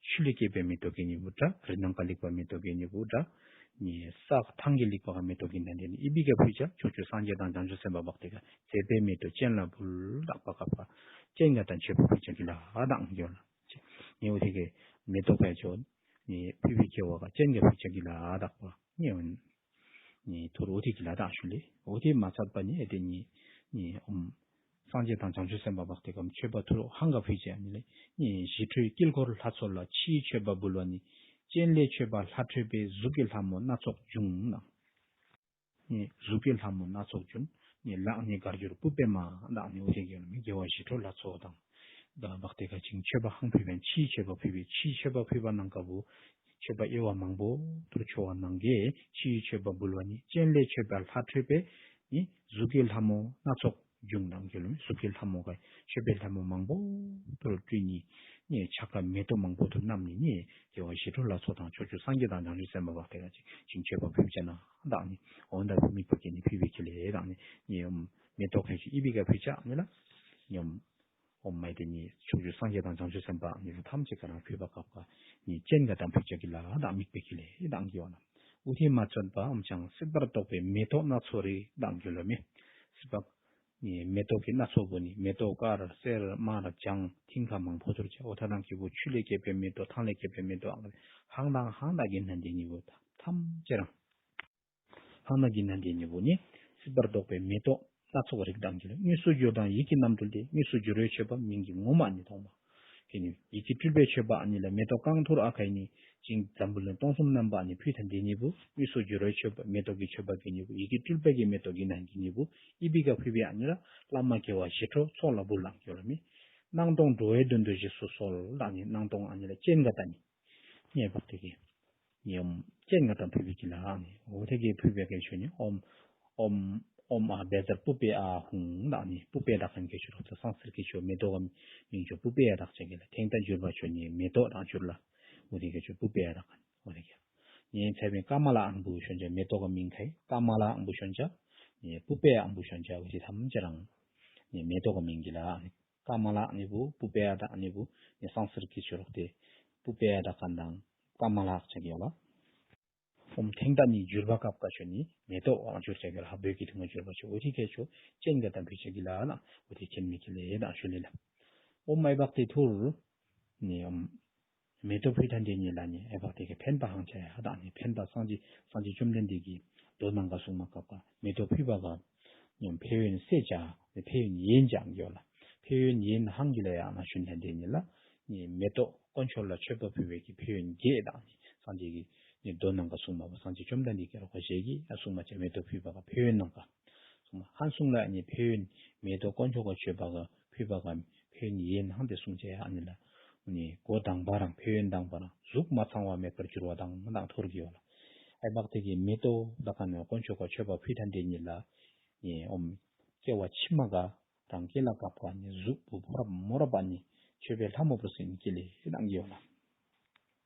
ཆུ་ལས་སྐྱེས་པའི་མེ་ཏོག་གི་ནི་བུ་དྲ། རི་ནང་ག་ལེགས་པ་མེ་ཏོག་གི་ནི་བུ་དྲ། ནི་ས་ཐང་གི་ལེགས་པ་ག་མེ་ཏོག་གི་ནི་དེ་ནི་ཨི་བི་ག་ཕུལ་བྱ་ཕྱོགས་བཅུའི་སངས་རྒྱས་དང་བྱང་ཆུབ་སེམས་དཔའ་བག་ཏེ་ག་མཛེས་པའི་མེ་ཏོག་སྤྱན་ལ་འབུལ་ལགས་པ་སྐབས་ཀ་སྤྱན་ག་དང་མཆོད་པ་ཕུལ་བྱ་གི་ལ་དང་གི་འོ་ལ། ནི་འོ་དེ་གི་མེ་ཏོག་ཁེ་ཆོ་ནི་ཕུལ་བའི་ཁེ་བ་ག་སྤྱན་ག་ཕུལ་བྱ་གི་ལ་དག་པ་ནི་འོ་ནི་ཐུར་འོ་དེ་གི་ལ་དང་ཞུ་ལེ། འོ་དེ་མ་ཚད་པ་ནི་ཨེ་དེ་ནི་ནི་ཨོམ་སངས་རྒྱས་དང་བྱང་ཆུབ་སེམས་དཔའ་བག་ཏེ་ག་མཆོད་པ་ཐུར་ཧང་ག་ཕུལ་བྱ་ནི་ལེ། ནི་ཞི་ཁྲོའི་དཀྱིལ་འཁོར་ལྷ་ཚོགས་ལ་ཕྱིའི་མཆོད་པ་འབུལ་བ་ནི། སྤྱན་ལས་མཆོད་པ་ལྷ་ཁྲོས་པས་གཟུགས་ཀྱི་ལྷ་མོ་སྣ་ཚོགས་འབྱུང་ན། ནི་གཟུགས་ཀྱི་ལྷ་མོ་སྣ་ཚོགས་འབྱུང་། ནི་ལག་ནི་དཀར་གྱུར་པུས་པའི་མ་དང་ནི་འོ་དེ་གི་ནི་རྒྱལ་བ་ཞི་ཁྲོ་ལྷ་ཚོགས་དང་། ད་བག་ཏེ་ག་ཅིག་མཆོད་པ་ཧང་ཕུལ་བའི་ཕྱིའི་མཆོད་པ་ཕུལ་བའི་ཕྱིའི་མཆོད་པ་ཕུལ་བ་ནང་ག་བུ་མཆོད་པ་དབྱེ་བ་མང་པོ་ཐུར་ཆོ་བ་ནང་གི་ཕྱིའི་མཆོད་པ་འབུལ་བ་ནི། སྤྱན་ལས་མཆོད་པ་ལྷ་ཁྲོས་པས་ནི་གཟུགས་ཀྱི་ལྷ་མོ་སྣ་ཚོགས་འབྱུང་དང་གི་ལུ་མི་གཟུགས་ཀྱི་ལྷ་མོ་ག་མཆོད་པའི་ལྷ་མོ་མང་པོ་ཐུར་སྤྲུལ་ནི་ནི་ཕྱག་ག་མེ་ཏོག་མང་པོ་ཐུར་བསྣམས་ནི་ནི་རྒྱལ་བ་ཞི་ཁྲོ་ལྷ་ཚོགས་དང་ཕྱོགས་བཅུའི་སངས་རྒྱས་དང་བྱང་ཆུབ་སེམས་དཔའ་བག་ཏེ་ག་ཅིག་ཅིག་མཆོད་པ་ཕུལ་བྱ་ན་དང་ནི་འོ་ད་བུ་དམིགས་པ་གི་ནི་ཕུལ་བའི་ཁེ་ལེ་དང་ནི་ནི་ཨོམ་མེ་ཏོག་ཁེ་ཆོ་ཨི་བི་ག་ཕུལ་བྱ་ནི་ལ་ནི་ཨོམ་ཨོམ་མ་ཨེ་དེ་ནི་ཕྱོགས་བཅུའི་སངས་རྒྱས་དང་བྱང་ཆུབ་སེམས་དཔའ་ནི་ཐམས་ཅད་ག་རང་ཕུལ་བ་སྐབས་ཀ་ནི་སྤྱན་ག་དང་ཕུལ་བྱ་གི་ལ་དང་དམིགས་པའི་ཁེ་ལེ་དང་གི་འོ་ན། འོ་དེ་མ་ཚད་པ་ཨོམ་ཅང་སྲིད་པར་གཏོགས་པའི་མེ་ཏོག་སྣ་ཚོགས་རིགས་དང་གི་ལོ་མི་སྲིད་པ་ནི་མེ་ཏོག་གི་སྣ་ཚོགས་པོ་ནི་མེ་ཏོག་དཀར་སེར་དམར་ལྗང་མཐིང་ག་མང་པོ་ཐུར་བྱ། འོ་ཐ་དང་གི་བུ་ཆུ་ལས་སྐྱེས་པའི་མེ་ཏོག་ཐང་ལས་སྐྱེས་པའི་མེ་ཏོག་ཧང་དང་ཧང་དང་གི་ནི་དེ་ནི་བུ་ཐམས་ཅད་རང་ཧང་དང་གི་ནི་དེ་ནི་བུ་ནི་སྲིད་པར་གཏོགས་པའི་མེ་ཏོག་ ལ་སོགས་པ་རིགས་དང་གི་ལ། དངོས་སུ་འགྱུར་དང་ཡིད་ཀྱི་རྣམ་འཕྲུལ་ཏེ། དངོས་སུ་འགྱུར་བའི་མཆོད་པ་མིང་གི་ངོ་མ་ནི་ཐོག་མ། གི་ནི་ཡིད་ཀྱི་སྤྲུལ་པའི་མཆོད་པ་ཨ་ནི་ལ་མེ་ཏོག་རྐང་ཐུར་ཨ་ཁ་ནི་ཅིག་འཛམ་བུ་གླིང་སྟོང་གསུམ་རྣམ་པ་ཨ་ནི་ཕུལ་ཐངས་འདི་ནི་བུ། དངོས་སུ་འགྱུར་བའི་མཆོད་པ་མེ་ཏོག་གི་མཆོད་པ་གི་ནི་བུ། ཡིད་ཀྱི་སྤྲུལ་པའི་གི་མེ་ཏོག་གི་ནང་གི་ནི་བུ། ཨི་བི་ཀ་ཕུལ་བའི་ཨ་ནི་ལ་བླ་མ་དགེ་བ་ཞི་ཁྲོ་ཚོགས་ལ་འབུལ་ལགས་ཀྱི་ལ་མེ། སྣང་སྟོང་འགྲོ་བའི་དོན་དུ་རྗེས་སུ་གསོལ་ལགས་ནི། སྣང་སྟོང་ཨ་ནི་ལ་སྤྱན་ག་ད་ནི། ངེས་པར་དེ་གི་ཡུམ་སྤྱན་ག་ད་ཕུལ་བའི་གི་ལ་ནི། འོ་དེ་གི་ཕུལ་བའི་གི་ཆོས་ནི་ཨོམ་ཨོམ་ཨོམ་ཨ་བཛྲ་པུཥྤེ་ཨཱཿཧཱུྃ་ལགས་ནི། པུཥྤེ་དག་ཁན་གི་ཆོས་རོག་ཏེ་སཾསྐྲྀཏ་གི་ཆོས་མེ་ཏོག་གི་མིང་ཆོས་པུཥྤེ་ཡ་དག་ཅེས་གི་ལ། ཐེངས་ད་འགྱུར་བ་ཆོས་ནི་མེ་ཏོག་དང་འགྱུར་ལ། འོ་དེ་གི་ཆོས་པུཥྤེ་ཡ་དག་ཁན། འོ་དེ་གི་ངེ་ཚེ་མི་ཀ་མ་ལ་ཨམ་བུ་ཤོན་ཅ། མེ་ཏོག་གི་མིང་ཁའི་ཀ་མ་ལ་ཨམ་བུ་ཤོན་ཅ། ནི་པུཥྤེ་ཡ་ཨམ་བུ་ཤོན་ཅ། འོ་དེ་ཐམས་ཅད་རང་ནི་མེ་ཏོག་གི་མིང་གི་ལ་ནི། ཀ་མ་ལ་ནི་བུ། པུཥྤེ་ཡ་དག་ནི་བུ། ནི་སཾསྐྲྀཏ་གི་ཆོས་རོག་ཏེ་པུཥྤེ་ཡ་དག་ཁན་དང་ཀ་མ་ལ་ཟེར་གི་ཡོད་ལ། ཨོམ་ཐེངས་ད་ནི་འགྱུར་བ་སྐབས་ཀ་ཆོས་ནི་མེ་ཏོག་ཨ་འགྱུར་ཅེས་གི་ལ། ཧ་བོད་ཀྱི་ཐུང་ངུ་འགྱུར་བ་ཆོས་འོ་དེ་གི་ཆོས་སྤྱན་ག་ད་ཕུལ་ཅེས་གི་ལ་ན། འོ་དེ་མཁྱེན་མི་གི་ལ་དང་ཞུ་ལེ་ལ། ཨོམ་ཨའི་བག་དེ་ཐུར་ནི་ཨོམ་མེ་ཏོག་ཕུལ་ཐངས་དེ་ཉིད་ལ་ནི་ཨའི་བག་དེ་གི་ཕན་པ་ཧང་ཅ་ཡ་དང་ནི་ཕན་པ་སངས་རྒྱས་སངས་རྒྱས་བཅོམ་ལྡན་འདས་ཀྱི་མདོ་ནང་ག་གསུངས་མ་སྐབས་ཀ་མེ་ཏོག་ཕུལ་བ་ག་ནི་ཕན་ཡོན་ཟད་ཅ། ཕན་ཡོན་ཡན་ཅ་གི་ཡོད་ལ། ཕན་ཡོན་ཡན་ཧང་གི་ལ་ཡ་ན་ཞུན་ཐངས་དེ་ཉིད་ལ་ནི་མེ་ཏོག་དཀོན་མཆོག་ལ་མཆོད་པ་ཕུལ་བའི་གི་ཕན་ཡོན་བརྒྱད་དང་ནི་སངས་རྒྱས་ཀྱི་ནི་མདོ་ནང་ག་གསུངས་མ་པ་སངས་རྒྱས་བཅོམ་ལྡན་འདས་ཀྱི་རོག་པ་ཞལ་གྱིས་ཡ་གསུངས་མ་ཅ། མེ་ཏོག་ཕུལ་བ་ག་ཕན་ཡོན་ནང་ག་གསུངས་མ། ཧན་གསུངས་ལ་ནི་ཕན་ཡོན་མེ་ཏོག་དཀོན་མཆོག་ག་མཆོད་པ་ག་ཕུལ་བ་ག་ཕན་ཡོན་ཡན་ཧང་དེ་གསུངས་ཅ་ཡ། ཨ་ནི་ལ་ནི་འགོ་དང་པ་རང་ཕན་ཡོན་དང་པ་རང་གཟུགས་མ་ཚང་བ་མེད་པར་འགྱུར་བ་དང་དང་ཐུར་གི་ཡོད་ལ། ཨའི་བག་དེ་གི་མེ་ཏོག་དག་ཁན་ནི་དཀོན་མཆོག་ག་མཆོད་པ་ཕུལ་ཐངས་དེ་ཉིད་ལ་ནི་ཨོམ་སྐྱེ་བ་ཕྱི་མ་ག་རང་སྐྱེ་ལ་སྐབས་ཀ་ནི་གཟུགས་པོ་ཕོ་རབ་མོ་རབ་པ་ནི་མཆོད་པའི་ལྷ་མོ་བུ་སྲིན་སྐྱེ་ལེ་གནང་གི་ཡོད་ལ།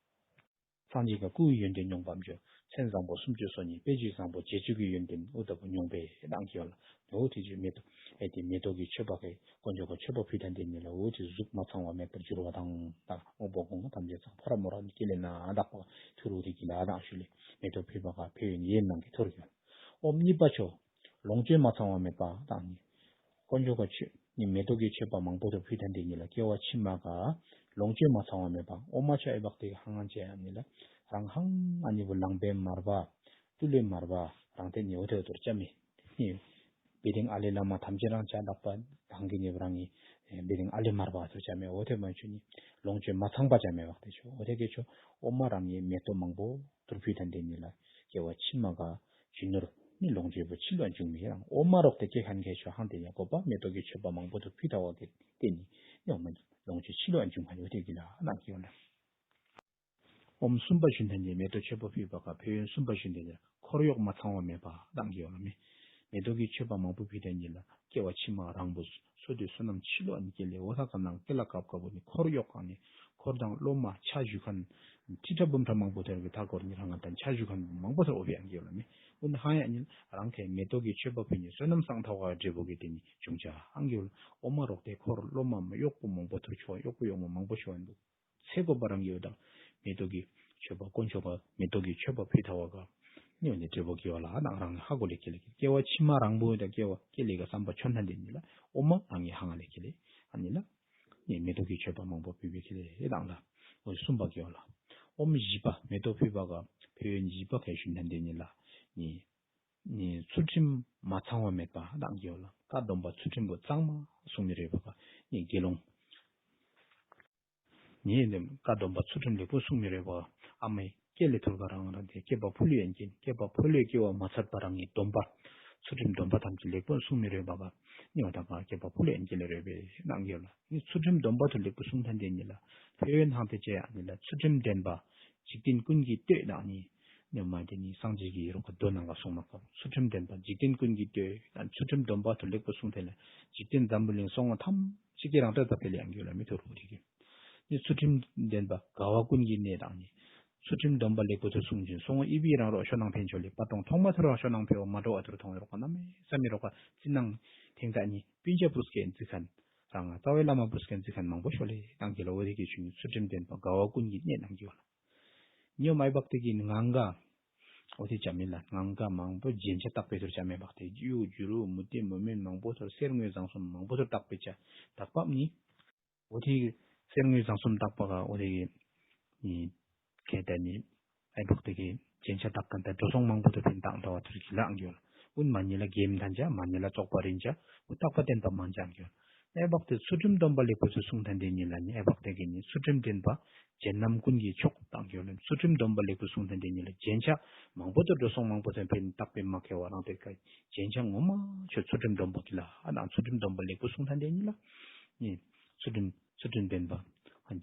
སངས་རྒྱས་ཀ་སྐུའི་ཡོན་ཏན་མྱོང་བའམ་ཅོ། མཚན་བཟང་པོ་སུམ་ཅུ་སོ་གཉིས་དཔེ་བྱད་བཟང་པོ་བྱད་སྤྱོད་ཀྱི་ཡོན་ཏན་ཨུ་ད་བུ་མྱོང་བའི་གནང་གི་ཡོད་ལ། འོ་དེ་ཅིག་མེ་ཏོག་ཨེ་དེ་མེ་ཏོག་གི་མཆོད་པ་གི་དཀོན་མཆོག་ག་མཆོད་པ་ཕུལ་ཐངས་དེ་ཉིད་ལ་འོ་དེ་གཟུགས་མ་ཚང་བ་མེད་པར་འགྱུར་བ་དང་དང་དངོས་པོ་གོང་ཐམས་ཅད་ཚང་ཕོ་རབ་མོ་རབ་ནི་སྐྱེ་ལེ་ན་དག་པ་ཐུར་འོ་དེ་གི་ལ་དང་ཞུ་ལེ། མེ་ཏོག་ཕུལ་བ་ག་ཕན་ཡོན་ཡན་ནང་གི་ཐུར་གི་ཡོད། ཨོམ་གཉིས་པ་ཆོས་ལོངས་སྤྱོད་མ་ཚང་བ་མེད་པ་དང་ནི། དཀོན་མཆོག་ག་མཆོད་ནི་མེ་ཏོག་གི་མཆོད་པ་མང་པོ་ཐུར་ཕུལ་ཐངས་དེ་ཉིད་ལ་སྐྱེ་བ་ཕྱི་མ་ག་ལོངས་སྤྱོད་མ་ཚང་བ་མེད་པ། ཨོ་མ་ཆ་ཨའི་བག་དེ་གི་ཧང་ཧང་ཅ་ཡ་ཨ་ནི་ལ་རང་ཧང་ཨ་ནི་བུ་ལང་པའི་མར་བ་ཏུ་ལེ་མར་བ་རང་དེ་ནི་འོ་དེ་འོ་ཐུར་ཅ་མེ། ནི་བེ་ཏིང་ཨ་ལེ་ལ་མ་ཐམས་ཅད་རང་ཅ་དག་པ་རང་གི་ནི་རང་གི་བེ་ཏིང་ཨ་ལེ་མར་བ་ཐུར་ཅ་མེ། འོ་དེ་མ་ཆོས་ནི་ལོངས་སྤྱོད་མ་ཚང་པ་ཅ་མེ་བག་དེ་ཆོས་འོ་དེ་གི་ཆོས་ཨོ་མ་རང་གི་མེ་ཏོག་མང་པོ་ཐུར་ཕུལ་ཐངས་དེ་ཉིད་ལ་སྐྱེ་བ་ཕྱི་མ་ག་རྒྱུ་ནོར་ནི་ལོངས་སྤྱོད་པོ་ཕྱི་ལུ་ཨ་འབྱུང་མི་རང་ཨོ་མ་རོག་ཏེ་སྐྱེ་ཁན་གི་ཆོས་ཧང་དེ་ཡ་གོ་པ་མེ་ཏོག་གི་མཆོད་པ་མང་པོ་ཐུར་ཕུལ་ཐ་བ་གི་དེ་ནི་ནི་ཨོ་མ་ལོངས་སྤྱོད་ཕྱི་ལུ་ཨ་འབྱུང་ཁན་ཡོད་དེ་གི་ལ་ནང་གི་ཡོད་ལ། ཨོམ་གསུམ་པ་ཞུན་ཐངས་དེ་མེ་ཏོག་མཆོད་པ་ཕུལ་བ་ག་ཕན་ཡོན་གསུམ་པ་ཞུན་ཐངས་དེ་འཁོར་གཡོག་མ་ཚང་བ་མེད་པ་དང་གི་ཡོད་ལ་མེ། མེ་ཏོག་གི་མཆོད་པ་མང་པོ་ཕུལ་ཐངས་ཉིད་ལ་སྐྱེ་བ་ཕྱི་མ་རང་བུ་སོ་དེ་བསོད་ནམས་ཕྱི་ལུ་ཨ་ནི་སྐྱེ་ལེ། འོ་ཐ་ག་ནང་སྐྱེ་ལ་སྐབས་སྐབས་པོ་ནི་འཁོར་གཡོག་ག་ནི་འཁོར་དང་སློབ་མ་ཕྱག་ཞུ་ཁན་ཁྲི་ཕྲག་འབུམ་ཕྲག་མང་པོ་ཐེར་གི་ཐ་འཁོར་ནི་རང་ང་དང་ཕྱག་ཞུ་ཁན་མང་པོ་ཐེར་འོ་བེ་ཨང་གི་ཡོད་ལ་མེ། འོ་ནི་ཧང་ཡ་ཉིད་རང་གི་མེ་ཏོག་གི་མཆོད་པ་ཕུལ་ནི་བསོད་ནམས་བསགས་ཐ་བ་འབྲས་བུ་གི་དེ་ནི་བྱུང་ཅ་ཨང་གི་ཡོད་ལ། ཨོ་མ་རོག་ཏེ་འཁོར་སློབ་མ་གཡོག་པོ་མང་པོ་ཐེར་ཆོ་གཡོག་པོ་གཡོག་མོ་མང་པོ་ཆོ་ཨ་ནི་བུ། ཚེ་དགོ་པ་རང་གི་ཡོད་དང་མེ་ཏོག་གི་མཆོད་པ་དཀོན་མཆོག་ག་མེ་ཏོག་གི་མཆོད་པ་ཕུལ་ཐ་བ་ག་ནི་འོ་ནི་འབྲས་བུ་གི་ཡོད་ལ་ནང་རང་ཧ་གོ་ལེ་ཁེ་ལེ་ཁེ། སྐྱེ་བ་ཕྱི་མ་རང་བུ་དང་སྐྱེ་བ་སྐྱེ་ལེ་ག་བསམ་པ་ཆོ་ཐངས་དེ་ཉིད་ལ་ཨོ་མ་རང་གི་ཧང་ལེ་ཁེ་ལེ་ཨ་ནི་ལ་ནི་མེ་ཏོག་གི་མཆོད་པ་མང་པོ་ཕུལ་བེ་ཁེ་ལེ་དང་ལ་འོ་གསུམ་པ་གི་ཡོད་ལ། ཨོམ་བཞི་པ་མེ་ཏོག་ཕུལ་བ་ག་ཕན་ཡོན་བཞི་པ་ག་ཞུན་ཐངས་དེ་ཉིད་ལ་ནི་ནི་ཚུལ་ཁྲིམས་མ་ཚང་བ་མེད་པ་དང་གི་ཡོད་ལ། བཀའ་སྡོམ་པ་ཚུལ་ཁྲིམས་པོ་གཙང་མ་སྲུང་མི་རེ་བ་ག་ནི་དགེ་སློང་ནི་བཀའ་སྡོམ་པ་ཚུལ་ཁྲིམས་ལེགས་པོ་སྲུང་མི་རེ་བ་ཨ་མའི་སྐེ་ལས་ཐུར་ག་རང་རང་དེ་སྐེད་པ་ཕུ་ལུ་ཡན་གྱིན་སྐེད་པ་ཕུ་ལུ་སྐྱེ་བ་མ་ཚད་པ་རང་གི་སྡོམ་པ་ཚུལ་ཁྲིམས་སྡོམ་པ་ཐམས་ཅད་ལེགས་པོ་སྲུང་མི་རེ་བ་ག་ནི་འོ་ཐ་ག་སྐེད་པ་ཕུ་ལུ་ཡན་གྱིན་ལས་རེ་བེ་གནང་གི་ཡོད་ལ། ནི་ཚུལ་ཁྲིམས་སྡོམ་པ་ཐུར་ལེགས་པོ་སྲུང་ཐངས་དེ་ཉིད་ལ་ཕན་ཡོན་ཧང་ཏེ་ཅ་ཡ་ནི་ལ་ཚུལ་ཁྲིམས་ལྡན་པ་འཇིག་རྟེན་ཀུན་གྱི་བསྟོད་དང་ནི་ནི་མ་དེ་ནི་སངས་རྒྱས་ཀྱི་རོག་ག་མདོ་ནང་ག་གསུངས་མ་ཁོ་ཚུལ་ཁྲིམས་ལྡན་པ་འཇིག་རྟེན་ཀུན་གྱི་བསྟོད་དང་ཚུལ་ཁྲིམས་སྡོམ་པ་ཐུར་ལེགས་པོ་སྲུང་ཐེ་ལ་འཇིག་རྟེན་འཛམ་བུ་གླིང་སོང་ང་ཐམས་ཅད་ཀྱི་རང་བསྟོད་ད་ཕེ་ལེ་ཡང་གི་ལ་མི་ཐུར་འོ་དེ་གི་ནི་ཚུལ་ཁྲིམས་ལྡན་པ་དགའ་བ་ཀུན་གྱི་གནས་དང་ནི་ཚུལ་ཁྲིམས་སྡོམ་པ་ལེགས་པོ་ཐུར་སྲུང་ཅིན་སོང་ང་ཨི་བི་རང་རོག་ཤོ་ནང་ཕན་ཆོ་ལེ་པ་ཏོང་ཐོག་མ་ཐུར་རང་ཤོ་ནང་ཕེ་བ་མ་འགྲོ་བ་ཐུར་ཐོང་རོག་ག་ན་མེ་ས་མི་རོག་ག་ཅི་ནང་ཐེང་ད་ནི་སྤུན་ཆ་པུས་ཀེན་ཅི་ཁན་རང་ང་རྩ་བའི་བླ་མ་པུས་ཀེན་ཅི་ཁན་མང་པོ་ཤོ་ལེ་དང་གི་ལ་འོ་དེ་གི་ཆུ་ནི་ཚུལ་ཁྲིམས་ལྡན་པ་དགའ་བ་ཀུན་གྱི་གནས་དང་གི་ལ། ཉོ་མའི་བག་དེ་གི་ནི་ངང་ག་འོ་དེ་ཅ་མེ་ལ་ངང་ག་མང་པོ་རྒྱན་ཆ་བཏགས་པའི་ཐུར་ཅ་མེ་བག་དེ་གི་ཡུ་བྱུ་རུ་མུ་ཏིག་མུ་མེན་མང་པོ་ཐུར་གསེར་དངུལ་བཟང་གསུམ་མང་པོ་ཐུར་བཏགས་པའི་ཅ་བཏགས་པ་ནི། འོ་དེ་གསེར་དངུལ་བཟང་གསུམ་བཏགས་པ་ག་འོ་དེ་གི་ནི་ཁེ་ད་ནི་ཨའི་བག་དེ་གི་རྒྱན་ཆ་བཏགས་ཁན་ད་འགྲོ་སོང་མང་པོ་ཐུར་ཕིན་བཏང་ད་བ་ཐུར་གི་ལ་ཨང་གི་ལ། ཀུན་མ་ཉེས་ལ་གེམ་ཐང་ཅ། མ་ཉེས་ལ་བཙོག་པ་རིན་ཅ། འུ་རྟག་པ་བརྟན་པ་མང་ཅ་གི་ཡོད། ཨའི་བག་ཏེ་ཚུལ་ཁྲིམས་སྡོམ་པ་ལེགས་པོ་ཚུ་སྲུང་ཐངས་དེ་ཉིད་ལ་ནི་ཨའི་བག་ཏེ་གི་ནི་ཚུལ་ཁྲིམས་ལྡན་པ་གཞན་རྣམས་ཀུན་གྱི་མཆོག་དང་གི་ཡོད་ལ། ཚུལ་ཁྲིམས་སྡོམ་པ་ལེགས་པོ་སྲུང་ཐངས་དེ་ཉིད་ལ་རྒྱན་ཆ་མང་པོ་ཏོ་འགྲོ་སོང་མང་པོ་ཐོན་ཕན་རྟག་པའི་མ་ཁེ་བ་རང་དེ་ཀ་རྒྱན་ཆ་ངོ་མ་ཆོས་ཚུལ་ཁྲིམས་སྡོམ་པ་གི་ལ། ཨ་ནཱ་ཚུལ་ཁྲིམས་སྡོམ་པ་ལེགས་པོ་སྲུང་ཐངས་དེ་ཉིད་ལ་ནི་ཚུལ་ཁྲིམས་ཚུལ་ཁྲིམས་ལྡན་པ་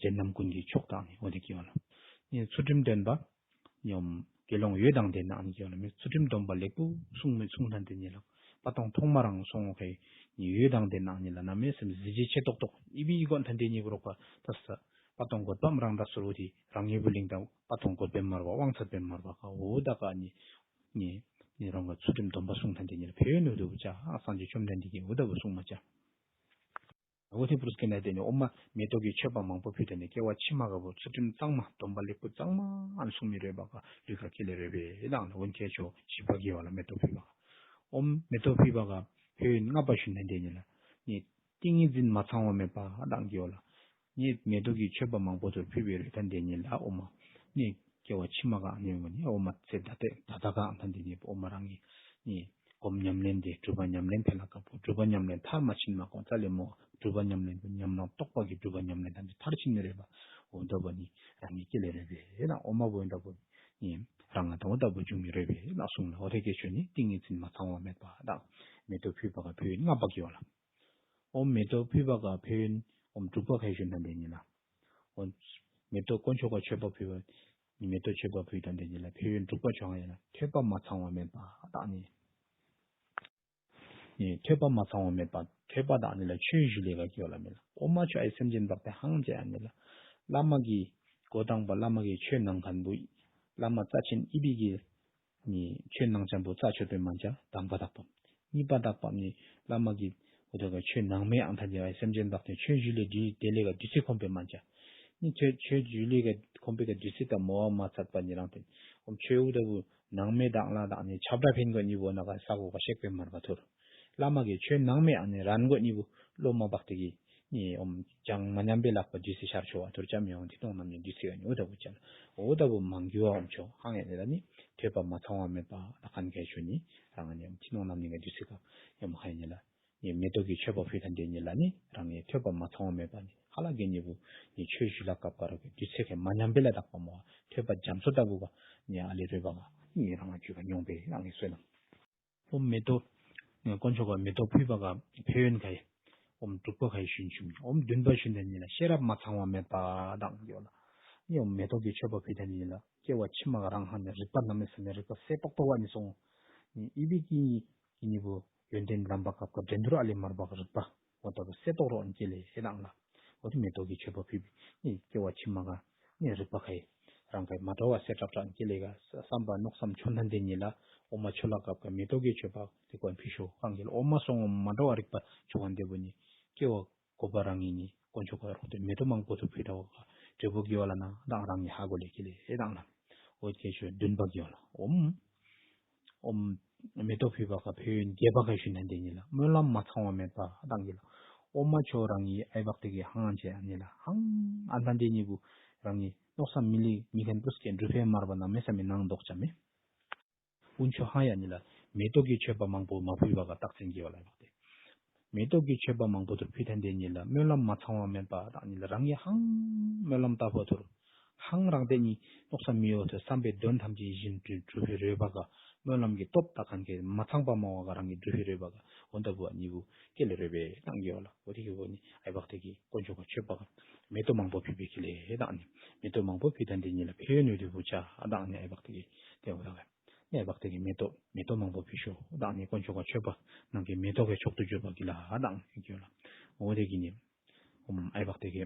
གཞན་རྣམས་ཀུན་གྱི་མཆོག་དང་ནི་འོ་དེ་གི་ཡོད་ལ། ནི་ཚུལ་ཁྲིམས་ལྡན་པ་ཡོམ་དགེ་སློང་འོད་དང་ལྡན་ན་ཨ་ནི་གི་ཡོད་ལ། མི་ཚུལ་ཁྲིམས་སྡོམ་པ་ལེགས་པོ་སྲུང་མི་སྲུང་ཐངས་དེ་ཉིད་ལ་པ་ཏོང་ཐོག་མ་རང་སོང་ངོ་ཁའི་ནི་འོད་དང་ལྡན་ན་ཨ་ནི་ལ་གནམ་མེད་ས་མེད་གཟི་བརྗིད་ཆེ་ཏོག་ཏོ་ཨི་བི་གོ་ཐངས་དེ་ཉིད་པོ་རོགས་པ་ད་ས་པ་ཏོང་གོ་པམ་རང་ད་སོར་འོ་དེ་རང་ཉིད་པོ་ལིང་དང་པ་ཏོང་གོ་པེ་མར་བ་དབང་ཚད་པེ་མར་བ་ཁ་འོ་ད་ཀ་ནི་ནི་ནི་རང་ག་ཚུལ་ཁྲིམས་སྡོམ་པ་སྲུང་ཐངས་དེ་ཉིད་ལ་ཕན་ཡོན་འོ་དེ་བུ་ཅ། ཨ་སངས་རྒྱས་བཅོམ་ལྡན་འདས་ཀྱིས་འོ་ད་བུ་སྲུང་མ་ཅ། འོ་དེ་པུ་རུ་སྐད་ནང་དེ་ནི་འོ་མ་མེ་ཏོག་གི་མཆོད་པ་མང་པོ་ཕུལ་ཏེ་ནི་སྐྱེ་བ་ཕྱི་མ་ག་བུ་ཚུལ་ཁྲིམས་གཙང་མ་སྡོམ་པ་ལེགས་པོ་གཙང་མ་ཨ་ནི་སྲུང་མི་རོལ་པ་ག་ལུས་ཀ་སྐྱེ་ལེ་རོལ་པའི་ལང་ལ་འོན་ཁྱེད་ཆོ་བཞི་པ་གི་བ་ལ་མེ་ཏོག་ཕུལ་བ་ག་འོ་མ་མེ་ཏོག་ཕུལ་བ་ག་ཕན་ཡོན་ལྔ་པ་ཞུ་ནི་དེ་ནི་ལ་ནི་ཏིང་ངེ་འཛིན་མ་ཚང་བ་མེད་པ་དང་གི་བ་ལ་ནི་མེ་ཏོག་གི་མཆོད་པ་མང་པོ་ཚུར་ཕུལ་བའི་རོལ་ཐངས་དེ་ཉིད་ལ་འོ་མ་ནི་སྐྱེ་བ་ཕྱི་མ་ག་ཨ་ནི་འོ་མ་ནི་འོ་མ་ཚེ་ད་ལྟ་ད་ལྟ་ག་ཨ་ཐངས་དེ་ཉིད་འོ་མ་རང་གི་ནི་སྒོམ་ཉམས་ལེན་དེ་སྒྲུབ་པ་ཉམས་ལེན་ཕན་ལ་དཀའ་པོ། སྒྲུབ་པ་ཉམས་ལེན་མཐར་མ་ཕྱིན་མ་གོང་ཙ་ལས་མོ་སྒྲུབ་པ་ཉམས་ལེན་པོ་ཉམས་ལེན་རྟོགས་པ་གི་སྒྲུབ་པ་ཉམས་ལེན་ཐམས་ཅད་མཐར་ཕྱིན་ནི་རོལ་པ་འོ་ད་བུ་ནི་རང་གི་སྐྱེ་ལེ་རོལ་པའི་ལ་འོ་མ་བུ་འོ་ད་བུ་ནི་རང་ང་དང་འོ་ད་བུ་འབྱུང་མི་རོལ་པའི་ལ་གསུངས་ལ། འོ་དེ་སྐད་ཆོས་ནི་ཏིང་ངེ་འཛིན་མ་ཚང་བ་མེད་པ་དང་མེ་ཏོག་ཕུལ་བ་ག་ཕན་ཡོན་ལྔ་པ་གི་བ་ལ། འོ་མ་མེ་ཏོག་ཕུལ་བ་ག་ཕན་ཡོན་འོ་མ་དྲུག་པ་ག་ཞུ་ནི་དེ་ཉིད་ལ། འོ་མ་མེ་ཏོག་དཀོན་མཆོག་ག་མཆོད་པ་ཕུལ་བ་མེ་ཏོག་མཆོད་པ་ཕུལ་ཐངས་དེ་ཉིད་ལ་ཕན་ཡོན་དྲུག་པ་ཆོ་ཧང་ཡ་ལ་ཐོས་པ་མ་ཚང་བ་མེད་པ་དང་ནི་ནི་ཐོས་པ་མ་ཚང་བ་མེད་པ། ཐོས་པ་དང་ནི་ལ་ཆོས་ཞུ་ལས་ག་གི་བ་ལ་མེད་ལ། འོ་མ་ཆོ་ཨའི་སེམས་ཅན་བག་སྟེ་ཧང་ཅ་ཡ་ནི་ལ་བླ་མ་གི་འགོ་དང་པ་བླ་མ་གི་ཆོས་གནང་མཁན་བུ་བླ་མ་རྩ་ཆེན་ཨི་བི་གི་ནི་ཆོས་གནང་ཅམ་བུ་རྩ་ཆོད་པའི་མན་ཆ་དང་པ་དག་པ། གཉིས་པ་དག་པ་ནི་བླ་མ་གི་འོ་ད་ག་ཆོས་གནང་མེད་ཨང་ཐ་དེ་བ་སེམས་ཅན་བག་སྟེ་ཆོས་ཞུ་ལས་དེ་དེ་ལས་ག་དུས་ཚོད་ཁོམ་པའི་མན་ཆ། ནི་ཆོས་ཆོས་ཞུ་ལས་ག་ཁོམ་པའི་ག་དུས་ཚོད་དང་མོ་བ་མ་ཚད་པ་ནི་རང་དེ་འོ་མ་ཆོས་འོ་ད་བུ་གནང་མེད་དང་ལ་དང་ནི་ཆབ་དྲ་ཕན་གོ་ནི་བུ་ན་ག་ས་གོ་ག་ཤེག་པའི་མར་བ་ཐུར། བླ་མ་གི་ཆོས་གནང་མེད་ཨ་ནི་རན་གོ་ནི་བུ་བློ་མ་བག་སྟེ་གི་ནི་འོ་མ་ཅང་མ་ཉམས་པའི་ལག་པ་དུས་ཚོད་ཤར་ཆོ་བ་ཐུར་ཅམ་ཡོང་དེ་གཏོང་རྣམ་ནི་དུས་ཚོད་ཡོང་ནི་འོ་ད་བུ་ཅ་ལ། འོ་ད་བུ་མང་རྒྱུ་བ་འོ་མ་ཆོ་ཧང་ཡ་ནི་ལ་ནི་ཐོས་པ་མ་ཚང་བ་མེད་པ་ད་ཁན་ག་ཆོ་ནི་རང་ནི་འོ་མ་ཅི་གཏོང་རྣམ་ནི་ག་དུས་ཚོད་ག་ཡོང་ཧང་ཡ་ནི་ལ། ནི་མེ་ཏོག་གི་མཆོད་པ་ཕུལ་ཐངས་དེ་ཉིད་ལ་ནི་རང་ནི་ཐོས་པ་མ་ཚང་བ་མེད་པ་ནི་ཧ་ལ་གི་ནི་བུ་ནི་ཆོས་ཞུ་ལ་སྐབས་ག་ར་གི་དུས་ཚོད་ཀྱི་མ་ཉམས་པའི་ལ་དག་པ་མོ་ཐོས་པ་རྒྱ་མཚོ་ལྟ་བུ་ག་ནི་ཨ་ལི་རོལ་པ་ག་ནི་རང་ང་ཆོས་ག་མྱོང་པའི་རང་ནི་བསོད་ནམས། འོ་མ་མེ་ཏོག་ནི་དཀོན་མཆོག་ག་མེ་ཏོག་ཕུལ་བ་ག་ཕན་ཡོན་ག་ཡི། འོ་མ་དྲུག་པ་ག་ཡི་ཞུན་ཆུམ། འོ་མ་བདུན་པ་ཞུན་ཐངས་ཉིད་ལ་ཤེས་རབ་མ་ཚང་བ་མེད་པ་དང་གི་བ་ལ། ནི་འོ་མ་མེ་ཏོག་གི་མཆོད་པ་ཕུལ་ཐངས་ཉིད་ལ་སྐྱེ་བ་ཕྱི་མ་ག་རང་ཧང་ནི་རིག་པ་གནམ་མེད་ས་མེད་རིག་པ་གསལ་ཏོག་ཏོ་བ་ནི་སོང་། ནི་ཨི་བི་གི་ནི་བུ་ཡོན་ཏན་ལམ་པ་སྐབས་ཀ་འགྲན་བསྡུར་ཨ་ལི་མར་བ་ག་རིག་པ་འོ་ད་བུ་གསལ་ཏོག་རོ་ཨ་ནི་སྐྱེ་ལེ་ཧེ་དང་ལ། འོ་དེ་མེ་ཏོག་གི་མཆོད་པ་ཕུལ་བའི་ནི་སྐྱེ་བ་ཕྱི་མ་ག་ནི་རིག་པ་ག་ཡི་རང་ག་ཡི་མ་འདྲ་བ་གསལ་ཏོག་ཏོ་ཨ་ནི་སྐྱེ་ལེ་ག་བསམ་པ་མནོ་བསམ་ཆོ་ཐངས་དེ་ཉིད་ལ་འོ་མ་ཆོ་ལ་སྐབས་ཀ་མེ་ཏོག་གི་མཆོད་པ་དེ་ཀོ་ཕུལ་ཤོ་ཧང་གི་ལ། འོ་མ་སོང་འོ་མ་མ་འདྲ་བ་རིག་པ་ཆོ་ཧང་དེ་བུ་ནི་སྐྱེ་བ་གོ་པ་རང་ངི་ནི་དཀོན་མཆོག་ག་རོག་ཏེ་མེ་ཏོག་མང་པོ་ཐུག་ཕུལ་ད་བ་ག་འབྲས་བུ་གི་བ་ལ་ན་དང་རང་ངི་ཧ་གོ་ལེ་གི་ལེ་ཨེ་དང་ལ། འོ་ཁྱེད་ཆོས་བདུན་པ་གི་བ་ལ། འོ་མ་འོ་མ་མེ་ཏོག་ཕུལ་བ་ག་ཕན་ཡོན་བརྒྱད་པ་ག་ཞུ་ནི་དེ་ཉིད་ལ་སྨོན་ལམ་མ་ཚང་བ་མེད་པ་དང་གི་ལ། འོ་མ་ཆོ་རང་ངི་ཨའི་བག་སྟེ་གི་ཧང་ཅེ་ཨ་ནི་ལ་ཧང་ཨ་ནི་དེ་ཉིད་བུ་རང་ངི་མནོ་བསམ་མི་ལི་མི་ཁན་པུས་ཀེན་འགྲུབ་ཕེ་མར་བ་ན་མེ་ས་མི་ནང་འདོག་ཅ་མེ། ཀུན་ཆོ་ཧ་ཡ་ནི་ལ་མེ་ཏོག་གི་མཆོད་པ་མང་པོ་མ་ཕུལ་བ་ག་རྟགས་མཚན་གྱི་བ་ལ་ཡོད་དེ། མེ་ཏོག་གི་མཆོད་པ་མང་པོ་ཐུག་ཕུལ་ཐངས་དེ་ཉིད་ལ་སྨོན་ལམ་མ་ཚང་བ་མེད་པ་དང་ཉིད་ལ་རང་ངི་ཧང་སྨོན་ལམ་བཏབ་པ་ཐུར་ཧང་རང་དེ་ཉིད་མནོ་བསམ་མི་ཡོད་ཐུར་བསམ་པའི་དོན་ཐམས་ཅད་བཞིན་དུ་འགྲུབ་པའི་རོལ་པ་ག་སྨོན་ལམ་གྱི་སྟོབས་དག་ཁན་གྱི་མ་ཚང་པ་མོ་བ་ག་རང་གི་འགྲུབ་པའི་རོལ་པ་ག་འོ་ད་བུ་ཨ་ནི་བུ་སྐྱེ་ལེ་རོལ་པའི་དང་གི་བ་ལ། འོ་དེ་གི་བུ་ནི་ཨའི་བག་སྟེ་གི་དཀོན་མཆོག་ག་མཆོད་པ་ག་མེ་ཏོག་མང་པོ་ཕུལ་བའི་གི་ལེ་དང་ནི་མེ་ཏོག་མང་པོ་ཕུལ་ཐངས་དེ་ཉིད་ལ་ཕན་ཡོན་ཡོད་དེ་བུ་ཅ་ཨ་དང་ནི་ཨའི་བག་སྟེ་གི་དེ་བ་ལ་ག། ནི་ཨའི་བག་སྟེ་གི་མེ་ཏོག་མེ་ཏོག་མང་པོ་ཕུལ་ཤོ་དང་ནི་དཀོན་མཆོག་ག་མཆོད་པ་ནང་གི་མེ་ཏོག་གི་མཆོག་ཏུ་གྱུར་པ་གི་ལ་དང་ནི་གྱུར་ལ། འོ་དེ་གི་ནི་འོ་མ་ཨའི་བག་སྟེ་གི་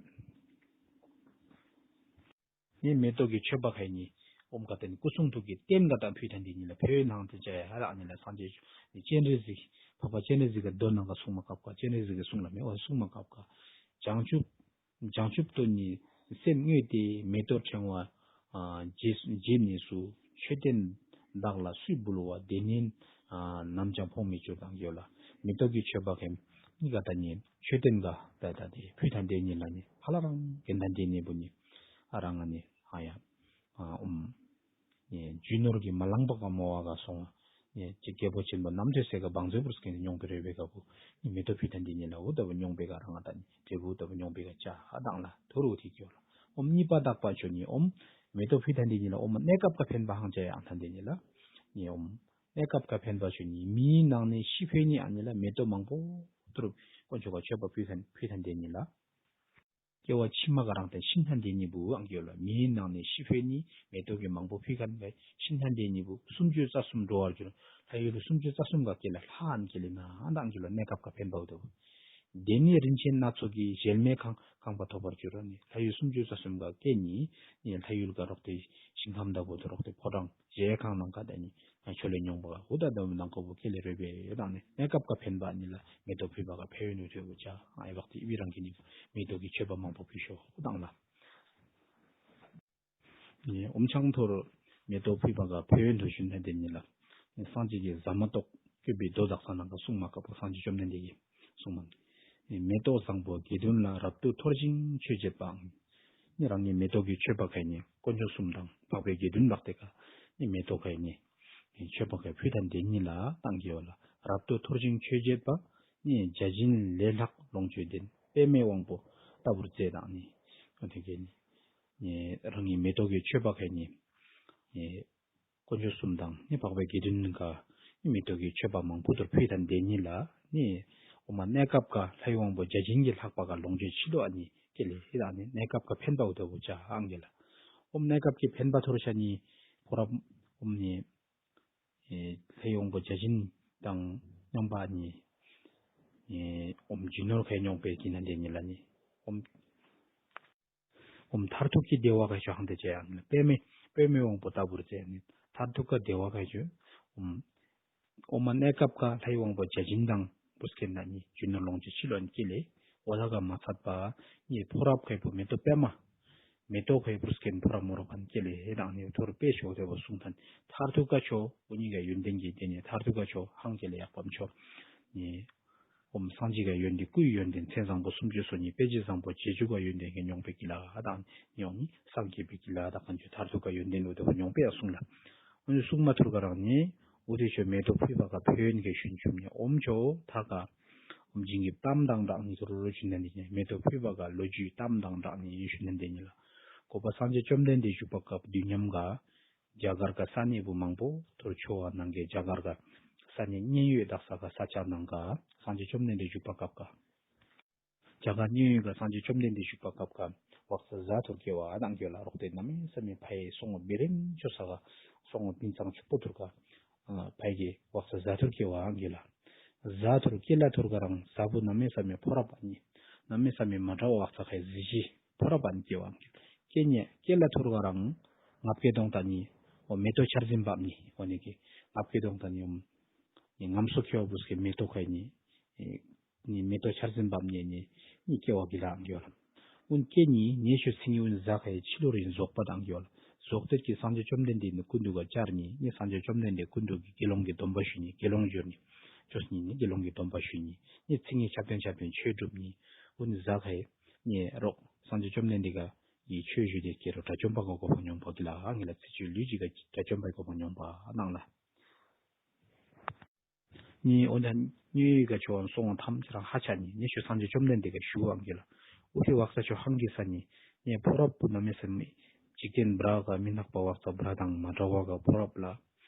ནི་མེ་ཏོག་གི་མཆོད་པ་ག་ནི་འོ་མ་ག་ཏེ་ནི་སྐུ་གསུང་ཐུགས་ཀྱི་རྟེན་ག་དང་ཕུལ་ཐངས་དེ་ཉིད་ལ་ཕན་ཡོན་ནང་དུ་བྱ་ཡ་དང་ནི་ལ་སངས་རྒྱས་ནི་སྤྱན་རས་གཟིགས་འཕགས་པ་སྤྱན་རས་གཟིགས་ག་མདོ་ནང་ག་གསུངས་མ་སྐབས་ག་སྤྱན་རས་གཟིགས་ག་གསུངས་ལ་མེ་འོ་གསུངས་མ་སྐབས་ག་བྱང་ཆུབ་བྱང་ཆུབ་ཏུ་ནི་སེམས་བསྔོས་ཏེ་མེ་ཏོག་ཕྲེང་བ་ཨ་རྗེས་རྗེས་ནས་སུ་མཆོད་རྟེན་དག་ལ་སུས་འབུལ་བ་དེ་ནི་ཨ་ནམ་ཡང་ཕོངས་མི་འགྱུར་དང་ཡོད་ལ། མེ་ཏོག་གི་མཆོད་པ་ག་ནི་ག་ད་ནི་མཆོད་རྟེན་ག་ད་ད་དེ་ཕུལ་ཐངས་དེ་ཉིད་ལ་ནི་ཧ་ལ་རང་གི་ད་དེ་ནི་བུ་ནི་ཨ་རང་ང་ནི་ཨ་ཡ་ཨ་འོ་མ་ནི་རྒྱུ་ནོར་གྱིས་མ་བླངས་པ་ག་མོ་བ་ག་སོང་། ཨེ་ཅིག་རྒྱལ་པོ་ཆེན་པོ་རྣམ་ཐོས་སྲས་ཀྱིས་བང་མཛོད་བུར་སྐྱེས་ནི་མྱོང་པའི་རོལ་པའི་ག་བུ་ནི་མེ་ཏོག་ཕུལ་ཐངས་འདི་ཉིད་ལ་འུ་ད་བུ་མྱོང་པའི་ག་རང་ད་ནི་འབྲས་བུ་ད་བུ་མྱོང་པའི་ག་ཅ་ཨ་དང་ལ་ཐོ་རུ་འཐི་གི་ཡོད་ལ། ཨོམ་གཉིས་པ་དག་པ་ཆོས་ཉིད་ཨོམ་མེ་ཏོག་ཕུལ་ཐངས་འདི་ཉིད་ལ་ཨོམ་གནས་སྐབས་ག་ཕན་པ་ཧང་ཅ་ཡང་ཐངས་འདི་ཉིད་ལ་ནི་ཨོམ་གནས་སྐབས་ག་ཕན་པ་ཆོས་ཉིད་མིའི་ནང་ནས་ཤི་འཕོས་ནི་ཨ་ནི་ལ་མེ་ཏོག་མང་པོ་ཐོ་རུ་དཀོན་མཆོག་ག་མཆོད་པ་ཕུལ་ཐངས་ཕུལ་ཐངས་འདི་ཉིད་ལ། སྐྱེ་བ་ཕྱི་མ་ག་རང་ཏེ་ཤི་ཐངས་འདི་ཉིད་བུ་ཨང་གི་ཡོད་ལ། མིའི་ནང་ནས་ཤི་འཕོས་ནི་མེ་ཏོག་གི་མང་པོ་ཕུལ་ཁན་ག་ཤི་ཐངས་འདི་ཉིད་བུ་སུམ་ཅུ་རྩ་གསུམ་འགྲོ་བར་འགྱུར། ལྷ་ཡུལ་སུམ་ཅུ་རྩ་གསུམ་ག་སྐྱེ་ལ་ལྷ་ཨན་སྐྱེ་ལེ་ན་ཨན་ཨང་གི་ལ་གནས་སྐབས་ག་ཕན་པའོ་དོ། དེ་ནི་རིན་ཆེན་སྣ་ཚོགས་ཀྱི་གཞལ་མེད་ཁང་ཁང་པ་ཐོབ་པར་འགྱུར་རོ་ནི། ལྷ་ཡུལ་སུམ་ཅུ་རྩ་གསུམ་ག་སྐྱེ་ནི་ནི་ལྷ་ཡུལ་ག་རོག་ཏེ་ཞིང་ཁམས་ད་བུ་དོ་རོག་ཏེ་ཕོ་བྲང་གཞལ་ཁང་ནང་ག་ད་ནི་ཆོ་ལེ་མྱོང་པ་ག་འུ་ད་ད་ནང་གོ་བུ་སྐྱེ་ལེ་རོལ་པའི་ཡོད་དང་ནི་གནས་སྐབས་ག་ཕན་པ་ནི་ལ་མེ་ཏོག་ཕུལ་བ་ག་ཕན་ཡོན་ནུ་ཐོས་བུ་ཅ་ཨའི་བག་ཏི་བི་རང་གི་ནི་མེ་ཏོག་གི་མཆོད་པ་མང་པོ་ཕུལ་ཤོ་དང་ལ། ནི་ཨོམ་ཆང་ཐོར་མེ་ཏོག་ཕུལ་བ་ག་ཕན་ཡོན་ཐོ་ཞུ་ན་དེ་ནི་ལ། ནི་སངས་རྒྱས་ཀྱི་ཟ་མ་ཏོག་སྐྱོབ་པའི་མདོ་དག་ས་ནང་ག་གསུང་མ་ཀ་པོ་སངས་རྒྱས་བཅོམ་ལྡན་འདས་ཀྱིས་གསུང་མ། ནི་མེ་ཏོག་བཟང་པོ་དགེ་འདུན་ལ། རབ་ཏུ་འཐོར་ཞིང་མཆོད་བྱེད་པའང་། ནི་རང་ཉིད་མེ་ཏོག་གི་མཆོད་པ་ག་ནི་དཀོན་མཆོག་གསུམ་དང་འཕགས་པའི་དགེ་འདུན་བག་སྟེ་ག་ནི་མེ་ཏོག་ག་ནི་མཆོད་པ་ག་ཕུལ་ཐངས་དེ་ཉིད་ལ་བཏང་གི་ཡོད་ལ། རབ་ཏུ་འཐོར་ཞིང་མཆོད་བྱེད་པ། ནི་བརྒྱ་བྱིན་ལས་ལྷག་ལོངས་སྤྱོད་ལྡན། པདྨའི་དབང་པོ་ལྟ་བུར་མཛེས་དང་ནི། འོ་དེ་ག་ནི་ནི་རང་ཉིད་མེ་ཏོག་གི་མཆོད་པ་ག་ནི་ནི་དཀོན་མཆོག་གསུམ་དང་ནི་འཕགས་པའི་དགེ་འདུན་ག་ནི་མེ་ཏོག་གི་མཆོད་པ་མང་པོ་ཐོར་ཕུལ་ཐངས་དེ་ཉིད་ལ་ནི་ཨོ་མ་གནས་སྐབས་ག་ལྷའི་དབང་པོ་བརྒྱ་བྱིན་གྱིས་ལྷག་པ་ག་ལོངས་སྤྱོད་ཕྱི་ལོ་ཨ་ནི་སྐྱེ་ལེ་ཨ་ནི་གནས་སྐབས་ག་ཕན་པའོ་དོ་བུ་ཅ་ཨང་གི་ལ། ཨོ་མ་གནས་སྐབས་ཀྱི་ཕན་པ་ཐོར་ཤ་ནི་ཕོ་རབ་ཨོ་མ་ནི་ཨེ་ལྷའི་དབང་པོ་བརྒྱ་བྱིན་དང་མཉམ་པ་ནི་ཨེ་ཨོ་མ་རྒྱུ་ནོར་ག་མྱོང་པའི་གི་ན་དེ་ཉིད་ལ་ནི་ཨོ་མ་ཨོ་མ་མཐར་ཐུག་གི་བདེ་བ་ག་ཤོ་ཧང་དེ་ཅ་ཡང་ནི་པདྨའི་པདྨའི་དབང་པོ་ལྟ་བུར་མཛེས་ནི་མཐར་ཐུག་ག་བདེ་བ་ག་ཤོ་ཨོ་མ་ཨོ་མ་གནས་སྐབས་ག་ལྷའི་དབང་པོ་བརྒྱ་བྱིན་དང་བུ་སྐྱེ་ན་ནི་རྒྱུ་ནོར་ལོངས་སྤྱོད་ཕྱི་ལོ་ཨ་ནི་སྐྱེ་ལེ། འོ་ད་ག་མ་ཚད་པ་ནི་ཕོ་རབ་ག་བུ་མེ་ཏོག་པདྨ་མེ་ཏོག་ག་བུ་སྐྱེ་ཕོ་རབ་མོ་རབ་ཕན་སྐྱེ་ལེ་དང་ནི་ཐོར་པེ་ཤོ་དེ་བུ་གསུང་ཐངས་མཐར་ཐུག་ག་ཆོ་འུ་གཉིས་ག་ཡོན་ཏན་གྱི་དེ་ནི་མཐར་ཐུག་ག་ཆོ་ཧང་སྐྱེ་ལེ་ཡག་པམ་ཆོ་ནི། ཨོ་མ་སངས་རྒྱས་ག་ཡོན་ཏན་སྐུའི་ཡོན་ཏན་མཚན་བཟང་པོ་སུམ་ཅུ་སོ་གཉིས་དཔེ་བྱད་བཟང་པོ་རྗེས་འཇུག་ག་ཡོན་ཏན་ག་མྱོང་པའི་གི་ལ་དང་ནི་ཨོ་ནི་སངས་རྒྱས་པའི་གི་ལ་དང་ག་ཆོ་མཐར་ཐུག་ག་ཡོན་ཏན་འུ་དེ་བུ་མྱོང་པེ་ཡ་གསུང་ལ། འོ་ནི་གསུང་མ་ཐུར་ག་རང་ནི་འོ་དེ་ཆོ་མེ་ཏོག་ཕུལ་བ་ག་ཕན་ཡོན་ག་ཞུན་ཆུམ་ནི་ཨོ་མ་ཆོ་ཐ་ག་ཨོ་མ་བྱིན་གྱིས་གཏམ་དང་སྦྲགས་ནི་ཐུར་རོ་ཞུན་ན་འདི་ནི་མེ་ཏོག་ཕུལ་བ་ག་ལོ་རྒྱུས་གཏམ་དང་སྦྲགས་ནི་ཞུན་ན་འདི་ནི་ལ། འགོ་པ་སངས་རྒྱས་བཅོམ་ལྡན་འདས་བཞུགས་པ་སྐབས་དུས་མཉམ་ག་རྒྱ་གར་ག་ས་གནས་བུ་མང་པོ་ཐུར་ཆོ་བ་ནང་གི་རྒྱ་གར་ག་ས་གནས་མཉན་ཡོད་དག་ས་ག་ས་ཆ་ནང་ག་སངས་རྒྱས་བཅོམ་ལྡན་འདས་བཞུགས་པ་སྐབས་ག་རྒྱ་གར་མཉན་ཡོད་ག་སངས་རྒྱས་བཅོམ་ལྡན་འདས་བཞུགས་པ་སྐབས་ག་བག་ཚ་གཟའ་ཐུར་སྐྱེ་བ་དང་གི་ལ་རོག་ཏེ་གནམ་མེད་ས་མེད་ཕའི་སོ་ངོ་བི་རེན་ཆོ་ས་ག་སོ་ངོ་བིན་ཚང་ཆུ་པོ་ཐུར་ག་ཕའི་གི་བག་ཚ་གཟའ་ཐུར་སྐྱེ་བ་དང་གི་ལ། གཟའ་ཐུར་སྐྱེ་ལ་ཐུར་ག་རང་གཟའ་བུ་གནམ་མེད་ས་མེད་ཕོ་རབ་ཨ་ནི་གནམ་མེད་ས་མེད་མ་འདྲ་བ་བག་ཚ་ཁའི་གཟི་བརྗིད་ཕོ་རབ་ཨ་ནི་སྐྱེ་བ་དང་གི་ལ། སྐྱེ་ནི་སྐྱེ་ལ་ཐུར་ག་རང་ང་བརྒྱད་སྟོང་དང་ནི་འོ་མེ་ཏོག་ཆར་ཟིམ་བབ་ནི་འོ་ནི་གི་ང་བརྒྱད་སྟོང་དང་ནི་ངམ་སོ་ཁེ་བ་བུ་སྐྱེ་མེ་ཏོག་ཁའི་ནི་ནི་མེ་ཏོག་ཆར་ཟིམ་བབ་ནི་ནི་ནི་སྐྱེ་བ་གི་ལ་དང་གི་ལ། འོ་ནི་སྐྱེ་ནི་ནི་ཆོ་ཚིག་ངི་འོ་ནི་གཟའ་ཁའི་ཕྱི་ལོ་རིང་རྫོགས་པ་དང་གི་ལ། རྫོགས་ཏེ་གི་སངས་རྒྱས་བཅོམ་ལྡན་འདས་ནི་སྐུ་མདུན་ག་བཅར་ནི་ནི་སངས་རྒྱས་བཅོམ་ལྡན་འདས་སྐུ་མདུན་གི་དགེ་སློང་གི་སྡོམ་པ་ཞུ་ནི་དགེ་སློང་འབྱོར་ནི་ཅོས་ནི་ནི་དགེ་སློང་གི་སྡོམ་པ་ཞུ་ནི་ནི་ཚིག་ངི་ཆ་བདེན་ཆ་བདེན་ཆོས་སྒྲུབ་ནི། འོ་ནི་གཟའ་ཁའི་ནི་རོག་སངས་རྒྱས་བཅོམ་ལྡན་འདས་ག་ཡི་ཆོས་ཞུ་དེ་སྐྱེ་རོག་དགྲ་བཅོམ་པ་ག་གོ་འཕང་མྱོང་པ་གི་ལ་ཨ་ནི་ལ་ཚེ་ཆོས་ལུས་ཅིག་ག་དགྲ་བཅོམ་པའི་གོ་འཕང་མྱོང་པ་ཨ་ནང་ལ། ནི་འོ་ན་ནི་ག་ཆོ་སོང་ངོ་ཐམས་ཅད་རང་ཧ་ཆ་ནི་ནི་ཆོས་སངས་རྒྱས་བཅོམ་ལྡན་འདས་ག་ཞུ་བ་དང་གི་ལ། འོ་དེ་བག་ཚ་ཆོ་ཧང་གི་ས་ནི་ནི་ཕོ་རབ་བུ་གནམ་མེད་ས་མེད་འཇིག་རྟེན་བྲག་ག་མི་ནག་པ་བག་ཚ་བྲག་དང་མ་འདྲ་བ་ག་ཕོ་རབ་ལ།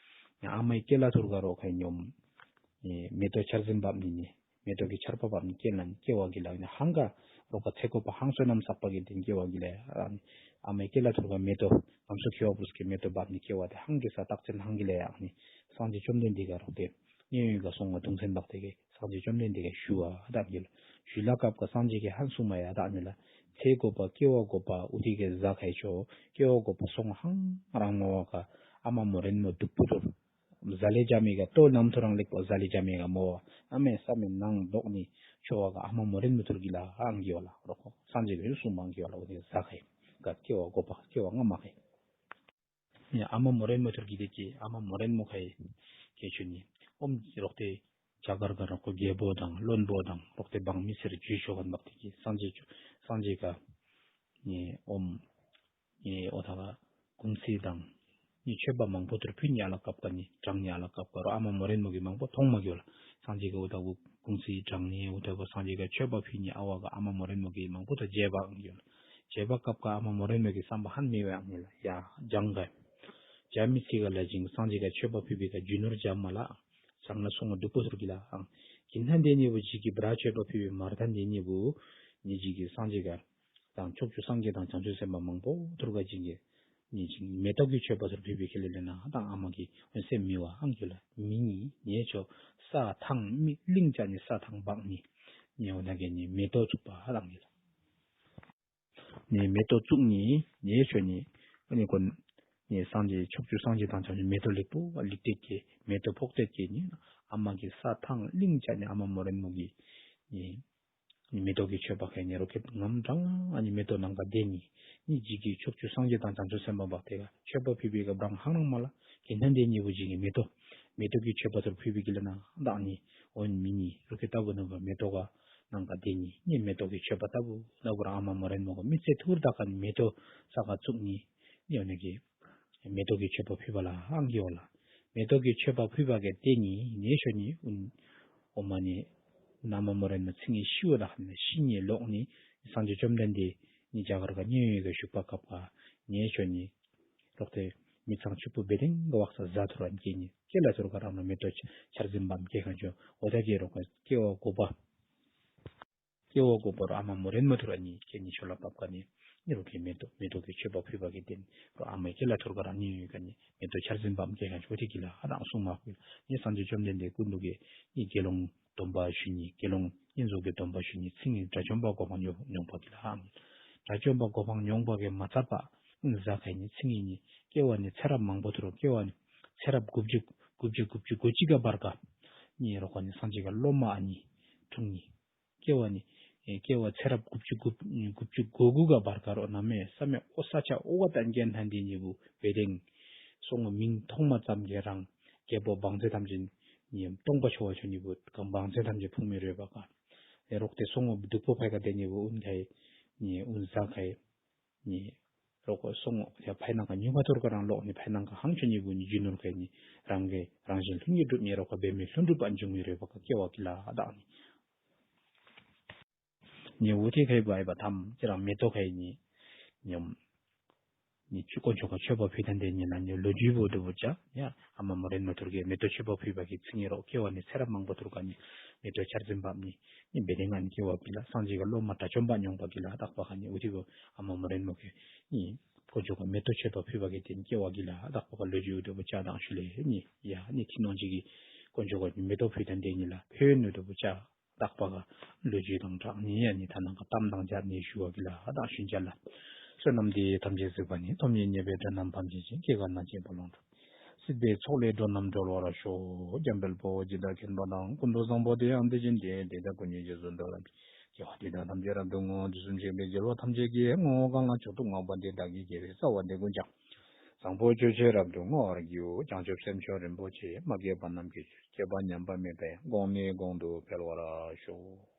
ནི་ཨ་མའི་སྐེ་ལ་ཐུར་ག་རོག་ཁའི་ནི་ཨོམ་ནི་མེ་ཏོག་ཆར་ཟིམ་བབ་ནི་ནི་མེ་ཏོག་གི་ཆར་པ་བབ་ནི་སྐྱེ་ལ་ནི་སྐྱེ་བ་གི་ལ་ནི་ཧང་ག་རོག་ག་ཚེ་འགོ་པ་ཧང་བསོད་ནམས་བསགས་པ་གི་དེ་སྐྱེ་བ་གི་ལ། ཨ་མའི་སྐེ་ལ་ཐུར་ག་མེ་ཏོག་ངམ་སོ་ཁེ་བ་བུ་སྐྱེ་མེ་ཏོག་བབ་ནི་སྐྱེ་བ་དེ་ཧང་གི་ས་རྟགས་ཅན་ཧང་གི་ལ་ཡ་ནི་སངས་རྒྱས་བཅོམ་ལྡན་འདས་ག་རོག་དེ་མཉན་ཡོད་ག་སོང་ངོ་གདུང་སེམས་བག་སྟེ་གི་སངས་རྒྱས་བཅོམ་ལྡན་འདས་ག་ཞུ་བ་དང་གི་ལ། ཞུ་ལ་སྐབས་ག་སངས་རྒྱས་ག་ཧང་གསུང་མ་ཡ་དང་ནི་ལ། ཚེ་འགོ་པ་སྐྱེ་བ་འགོ་པ་འུ་ཐི་གི་གཟའ་ཁའི་ཆོ་སྐྱེ་བ་འགོ་པ་སོང་ངོ་ཧང་རང་མོ་བ་ག་ཨ་མ་མོ་རེན་མོ་དུག་པུ་ཐུར་གཟའ་ལས་རྒྱ་མི་ག་ལྟོ་ནམ་ཐོ་རང་ལེགས་པ་གཟའ་ལས་རྒྱ་མི་ག་མོ་བ་གནམ་མེད་ས་མེད་ནང་ལྡོག་ནི་ཆོ་བ་ག་ཨ་མ་མོ་རེན་མོ་ཐུར་གི་ལ་ཨང་གི་བ་ལ་རོག་སངས་རྒྱས་ག་ཧང་གསུང་མ་གི་བ་ལ། འུ་ཐི་གཟའ་ཁའི་ག་སྐྱེ་བ་འགོ་པ་སྐྱེ་བ་སྔ་མ་ཁའི་ནི་ཨ་མ་མོ་རེན་མོ་ཐུར་གི་དེ་ཀྱི་ཨ་མ་མོ་རེན་མོ་ཁའི་ཀྱི་ཆུ་ནི་ཨོམ་རོག་དེ་རྒྱ་གར་ག་རོག་གོ་རྒྱལ་པོ་དང་བློན་པོ་དང་རོག་དེ་འབངས་མི་སེར་ཇུས་ཆོ་ག་འབག་དེ་ཀྱི་སངས་རྒྱས་ཆོ་སངས་རྒྱས་ག་ནི་ཨོམ་ནི་འོ་ཐ་ག་གུང་སེང་དང་ མཆོད་པ་མང་པོ་ཐུར་ཕུལ་ནི་ཨ་ལ་སྐབས་ཀ་ནི་དྲང་ནི་ཨ་ལ་སྐབས་ཀ་རོགས་ཨ་མ་མོ་རེངས་མོ་གིས་མང་པོ་མཐོང་མ་གི་ལགས། སངས་རྒྱས་ཀྱིས་ཨོ་ཐ་བུ་གུང་ཚིགས་དྲང་ནི་ཨོ་ཐ་བུ་སངས་རྒྱས་ཀྱིས་མཆོད་པ་ཕུལ་ནི་ཨ་བ་ག་ཨ་མ་མོ་རེངས་མོ་གིས་མང་པོ་ཐུར་མཇལ་བ་ཨང་གི་ལགས། མཇལ་བ་སྐབས་ཀ་ཨ་མ་མོ་རེངས་མོ་གིས་བསམ་པ་ཧན་མི་བ་ཨང་གི་ལགས། ཡ་སྦྱང་ག་སྦྱང་མི་ཚིག་ག་ལ་ཅིག་སངས་རྒྱས་ཀྱིས་མཆོད་པ་ཕུལ་བའི་ག་རྒྱུ་ནོར་སྦྱང་མ་ལགས། སྦྱང་ན་སོང་ངོ་སྡུག་པོ་ཐུར་གི་ལགས་ཨང་། གི་ན་དེ་ནི་བུ་ཅིག་གི་བྲ་མཆོད་པ་ཕུལ་བའི་མར་ཐ་དེ་ནི་བུ་ནི་ཅིག་གི་སངས་རྒྱས་ཀྱི་དང་ཕྱོགས་བཅུ་སངས་རྒྱས་དང་བྱང་ཆུབ་སེམས་དཔའ་མང་པོ་ཐུར་ག་ཅིག་གི་ནི་ཅིག་མེ་ཏོག་གི་མཆོད་པ་ཐུར་ཕུལ་བའི་ཁེ་ལེ་ལེ་ན་དང་ཨ་མ་གི་སེམས་མི་བ་ཨང་གི་ལགས། མི་ནི་ཉེ་ཆོ་ས་ཐང་མི་གླིང་ཅ་ནི་ས་ཐང་བག་ནི་ཉེ་འོ་ན་གི་ནི་མེ་ཏོག་བཙུགས་པ་ཨང་གི་ལགས། ནི་མེ་ཏོག་བཙུགས་ནི་ཉེ་ཆོ་ནི་ཨ་ནི་ཀོ་ནི་སངས་རྒྱས་ཕྱོགས་བཅུ་སངས་རྒྱས་དང་བྱང་ཆུབ་མེ་ཏོག་ལེགས་པོ་ལེགས་ཏེ་གི་མེ་ཏོག་ཕོག་སྟེ་གི་ནི་ཨ་མ་གི་ས་ཐང་གླིང་ཅ་ནི་ཨ་མ་མོ་རེངས་མོ་གིས་ནི་ནི་མེ་ཏོག་གི་མཆོད་པ་ཁེ་ནི་རོ་ཁེ་ངམ་དྲང་ཨ་ནི་མེ་ཏོག་ནང་ག་དེ་ནི་ནི་ཇི་གི་ཕྱོགས་བཅུ་སངས་རྒྱས་དང་བྱང་ཆུབ་སེམས་དཔའ་བག་དེ་ག་མཆོད་པ་ཕུལ་བའི་ག་བྲང་ཧང་ནང་མ་ལགས། གི་ན་དེ་ནི་བུ་ཅིག་གི་མེ་ཏོག་མེ་ཏོག་གི་མཆོད་པ་ཐུར་ཕུལ་བའི་ཁེ་ལེ་ན་དང་ནི་འོ་ནི་མི་ནི་རོ་ཁེ་ལྟ་བུ་ནང་ག་མེ་ཏོག་ག་ནང་ག་དེ་ནི་ནི་མེ་ཏོག་གི་མཆོད་པ་ལྟ་བུ་ལྟ་བུ་ར་ཨ་མ་མོ་རེངས་མོ་གི་མི་ཚེ་ཐུར་དག་ཀ་ནི་མེ་ཏོག་ས་ག་བཙུགས་ནི་ནི་འོ་ནི་གི་མེ་ཏོག་གི་མཆོད་པ་ཕུལ་བ་ལ་ཨང་གི་འོ་ལགས། མེ་ཏོག་གི་མཆོད་པ་ཕུལ་བ་གི་དེ་ནི་ཉེ་ཆོ་ནི་ཨུན་འོ་མ་ནི་ཨ་མ་མོ་རེངས་མོ་ཚེ་ནི་ཤི་བ་དག་ནི་ཤི་ནི་ལོག་ནི་སངས་རྒྱས་བཅོམ་ལྡན་འདས་ནི་རྒྱ་གར་ག་མཉན་ཡོད་ག་བཞུགས་པ་སྐབས་ཀ་ཉེ་ཆོ་ནི་ལོག་སྟེ་མི་ཚང་ཕྱུག་པོ་བེ་ཏེང་ག་བག་ས་ཟ་ཐུར་ཨ་ནི་སྐྱེ་ནི་སྐྱེ་ལ་ཐུར་ག་རང་ལུ་མེ་ཏོག་ཆ་རྫིང་བམ་སྐྱེ་ཁན་ཆོ་འོ་ད་གི་རོ་ཁེ་སྐྱེ་བ་དགུ་པ་སྐྱེ་བ་དགུ་པ་རོ་ཨ་མ་མོ་རེངས་མོ་ཐུར་ཨ་ནི་སྐྱེ་ནི་ཆོ་ལ་བབ་ཀ་ནི་ནི་རོ་ཁེ་མེ་ཏོག་མེ་ཏོག་གི་མཆོད་པ་ཕུལ་བ་གི་དེ་ནི་རོ་ཨ་མ་སྐྱེ་ལ་ཐུར་ག་རང་ནི་ཡོད་ཀ་ནི་མེ་ཏོག་ཆ་རྫིང་བམ་སྐྱེ་ཁན་ཆོ་འོ་དེ་གི་ལ་ཨ་རང་གསུང་མ་ཕུལ་ནི་སངས་རྒྱས་བཅོམ་ལྡན་འདས་སྐུ་མདུན་གི་ནི་དགེ་སློང་སྡོམ་པ་ཞུ་ནི་དགེ་སློང་བསྙེན་རྫོགས་ཀྱི་སྡོམ་པ་ཞུ་ནི་ཚེ་ནི་དགྲ་བཅོམ་པ་གོ་འཕང་མྱོང་མྱོང་བ་གི་ལ་ཨ་དགྲ་བཅོམ་པ་གོ་འཕང་མྱོང་བ་གི་མ་ཚད་པ་ཨུན་ཟ་ཁ་ནི་ཚེ་ནི་ནི་སྐྱེ་བ་ནི་ཚེ་རབས་མང་པོ་ཐུར་སྐྱེ་བ་ནི་ཚེ་རབས་དགུ་བཅུ་དགུ་བཅུ་དགུ་བཅུ་གོ་གཅིག་ག་བར་ཀ་ནི་རོ་ཁེ་ནི་སངས་རྒྱས་ཀྱི་སློབ་མ་ཨ་ནི་འཁྲུངས་ནི་སྐྱེ་བ་ནི་ཨེ་སྐྱེ་བ་ཚེ་རབས་དགུ་བཅུ་དགུ་དགུ་བཅུ་གོ་དགུ་ག་བར་ཀ་རོ་གནམ་མེད་ས་མེད་ཨོ་ས་ཆ་ཨོ་ག་ཏན་ཀེན་ཐན་དེ་ནི་བུ་བེ་ཏེང་སོང་ངོ་མིང་མཐོང་མ་ཙམ་གི་རང་རྒྱལ་པོ་བང་མཛོད་ཐམས་ཅད་ནི་སྟོང་པ་ཆོ་བ་ཆོ་ནི་བུ་གང་བང་མཛོད་ཐམས་ཅད་ཕུང་མི་རོལ་པ་ག་ཨེ་རོག་སྟེ་སོང་ངོ་སྡུག་པོ་ཕའི་ཀ་དེ་ནི་བུ་ཨུན་ཁའི་ནི་ཨུན་ཟ་ཁའི་ནི་རོག་སོང་ངོ་ཡ་ཕའི་ནང་ག་ཉུང་ཁ་ཐུར་ག་རང་ལོག་ནི་ཕའི་ནང་ག་ཧང་ཆོ་ནི་བུ་ནི་རྒྱུ་ནོར་ཁའི་ནི་རང་གི་རང་བཞིན་ལྷུན་གྱིས་གྲུབ་ནི་རོག་ག་འབད་མེད་ལྷུན་གྲུབ་པ་འབྱུང་མི་རོལ་པ་ག་སྐྱེ་བ་གི་ལ་དག་ནི། ཉེ་བོ་དེ་ཁའི་བའི་བ་ཐམ་ཅི་རང་མེ་ཏོག་ཁའི་ནི་ཉམ་ནི་ཆུ་དཀོན་མཆོག་ག་མཆོད་པ་ཕུལ་ཐན་དེ་ཉིད་ལ་ནི་ལོ་རྒྱུས་བོ་དུ་བུ་ཅ་ཡ་ཨ་མ་མོ་རེངས་མོ་ཐུར་གི་མེ་ཏོག་མཆོད་པ་ཕུལ་བ་གི་ཚེ་ནི་རོག་སྐྱེ་བ་ནི་ཚེ་རབས་མང་པོ་ཐུར་ག་ནི་མེ་ཏོག་ཆ་རྫིང་བམ་ནི་ནི་བེ་ཏེང་ཨ་ནི་སྐྱེ་བ་གི་ལ་སངས་རྒྱས་ཀྱི་སློབ་མ་དགྲ་བཅོམ་པ་མྱོང་བ་གི་ལ་དག་པ་ག་ནི་འོ་དེ་བོ་ཨ་མ་མོ་རེངས་མོ་གི་ནི་དཀོན་མཆོག་ག་མེ་ཏོག་མཆོད་པ་ཕུལ་བ་གི་དེ་ནི་སྐྱེ་བ་གི་ལ་དག་པ་ག་ལོ་རྒྱུས་བོ་དུ་བུ་ཅ་དང་ཞུ་ལེ་ནི་ཡ་ནི་ཐི་ནོང་ཅིག་གི་དཀོན་མཆོག་ག་ནི་མེ་ཏོག་ཕུལ་ཐན་དེ་ཉིད་ལ་ཕན་ཡོན་དུ་བུ་ཅ། དག་པ་ག་ལོ་རྒྱུས་དང་སྦྲགས་ནི་ཡ་ནི་ཐ་ན་ག་གཏམ་དང་སྦྱར་ནི་ཞུ་བ་གི་ལ་དང་ཞུན་ཅ་ལགས། བསོད་ནམས་འདི་ཡིས་ཐམས་ཅད་གཟིགས་པ་ཉིད། ཐོབ་ནས་ཉེས་པའི་དགྲ་རྣམས་ཕམ་བྱས་ཤིང་། སྐྱེ་རྒ་ན་འཆིའི་རྦ་ཀློང་འཁྲུགས། སྲིད་པའི་མཚོ་ལས་འགྲོ་རྣམས་སྒྲོལ་བར་ཤོག། འཇམ་དཔལ་དཔའ་བོས་ཇི་ལྟར་མཁྱེན་པ་དང་། ཀུན་ཏུ་བཟང་པོ་དེ་ཡང་དེ་བཞིན་ཏེ། དེ་དག་ཀུན་གྱི་རྗེས་སུ་བདག་སློབ་ཅིང་། སྐྱེ་བ་འདི་དང་ཐམས་ཅད་རབ་ཏུ་བསྔོ། དུས་གསུམ་གཤེགས་པའི་རྒྱལ་བ་ཐམས་ཅད་ཀྱིས། བསྔོ་བ་གང་ལ་མཆོག་ཏུ་བསྔགས་པ་དེས། བདག་གི་དགེ་བའི་རྩ་བ་འདི་ཀུན་ཀྱང་། བཟང་པོ་སྤྱོད་ཕྱིར་རབ་ཏུ་བསྔོ་བར་བགྱིའོ། བྱང་ཆུབ་སེམས་མཆོག་རིན་པོ་ཆེ། མ་སྐྱེས་པ་རྣམས་སྐྱེས་ཕྱིར། སྐྱེས་པ་ཉམས་པ་མེད་པ་ཡང་། གོང་ནས་གོང་དུ་འཕེལ་བར་ཤོག།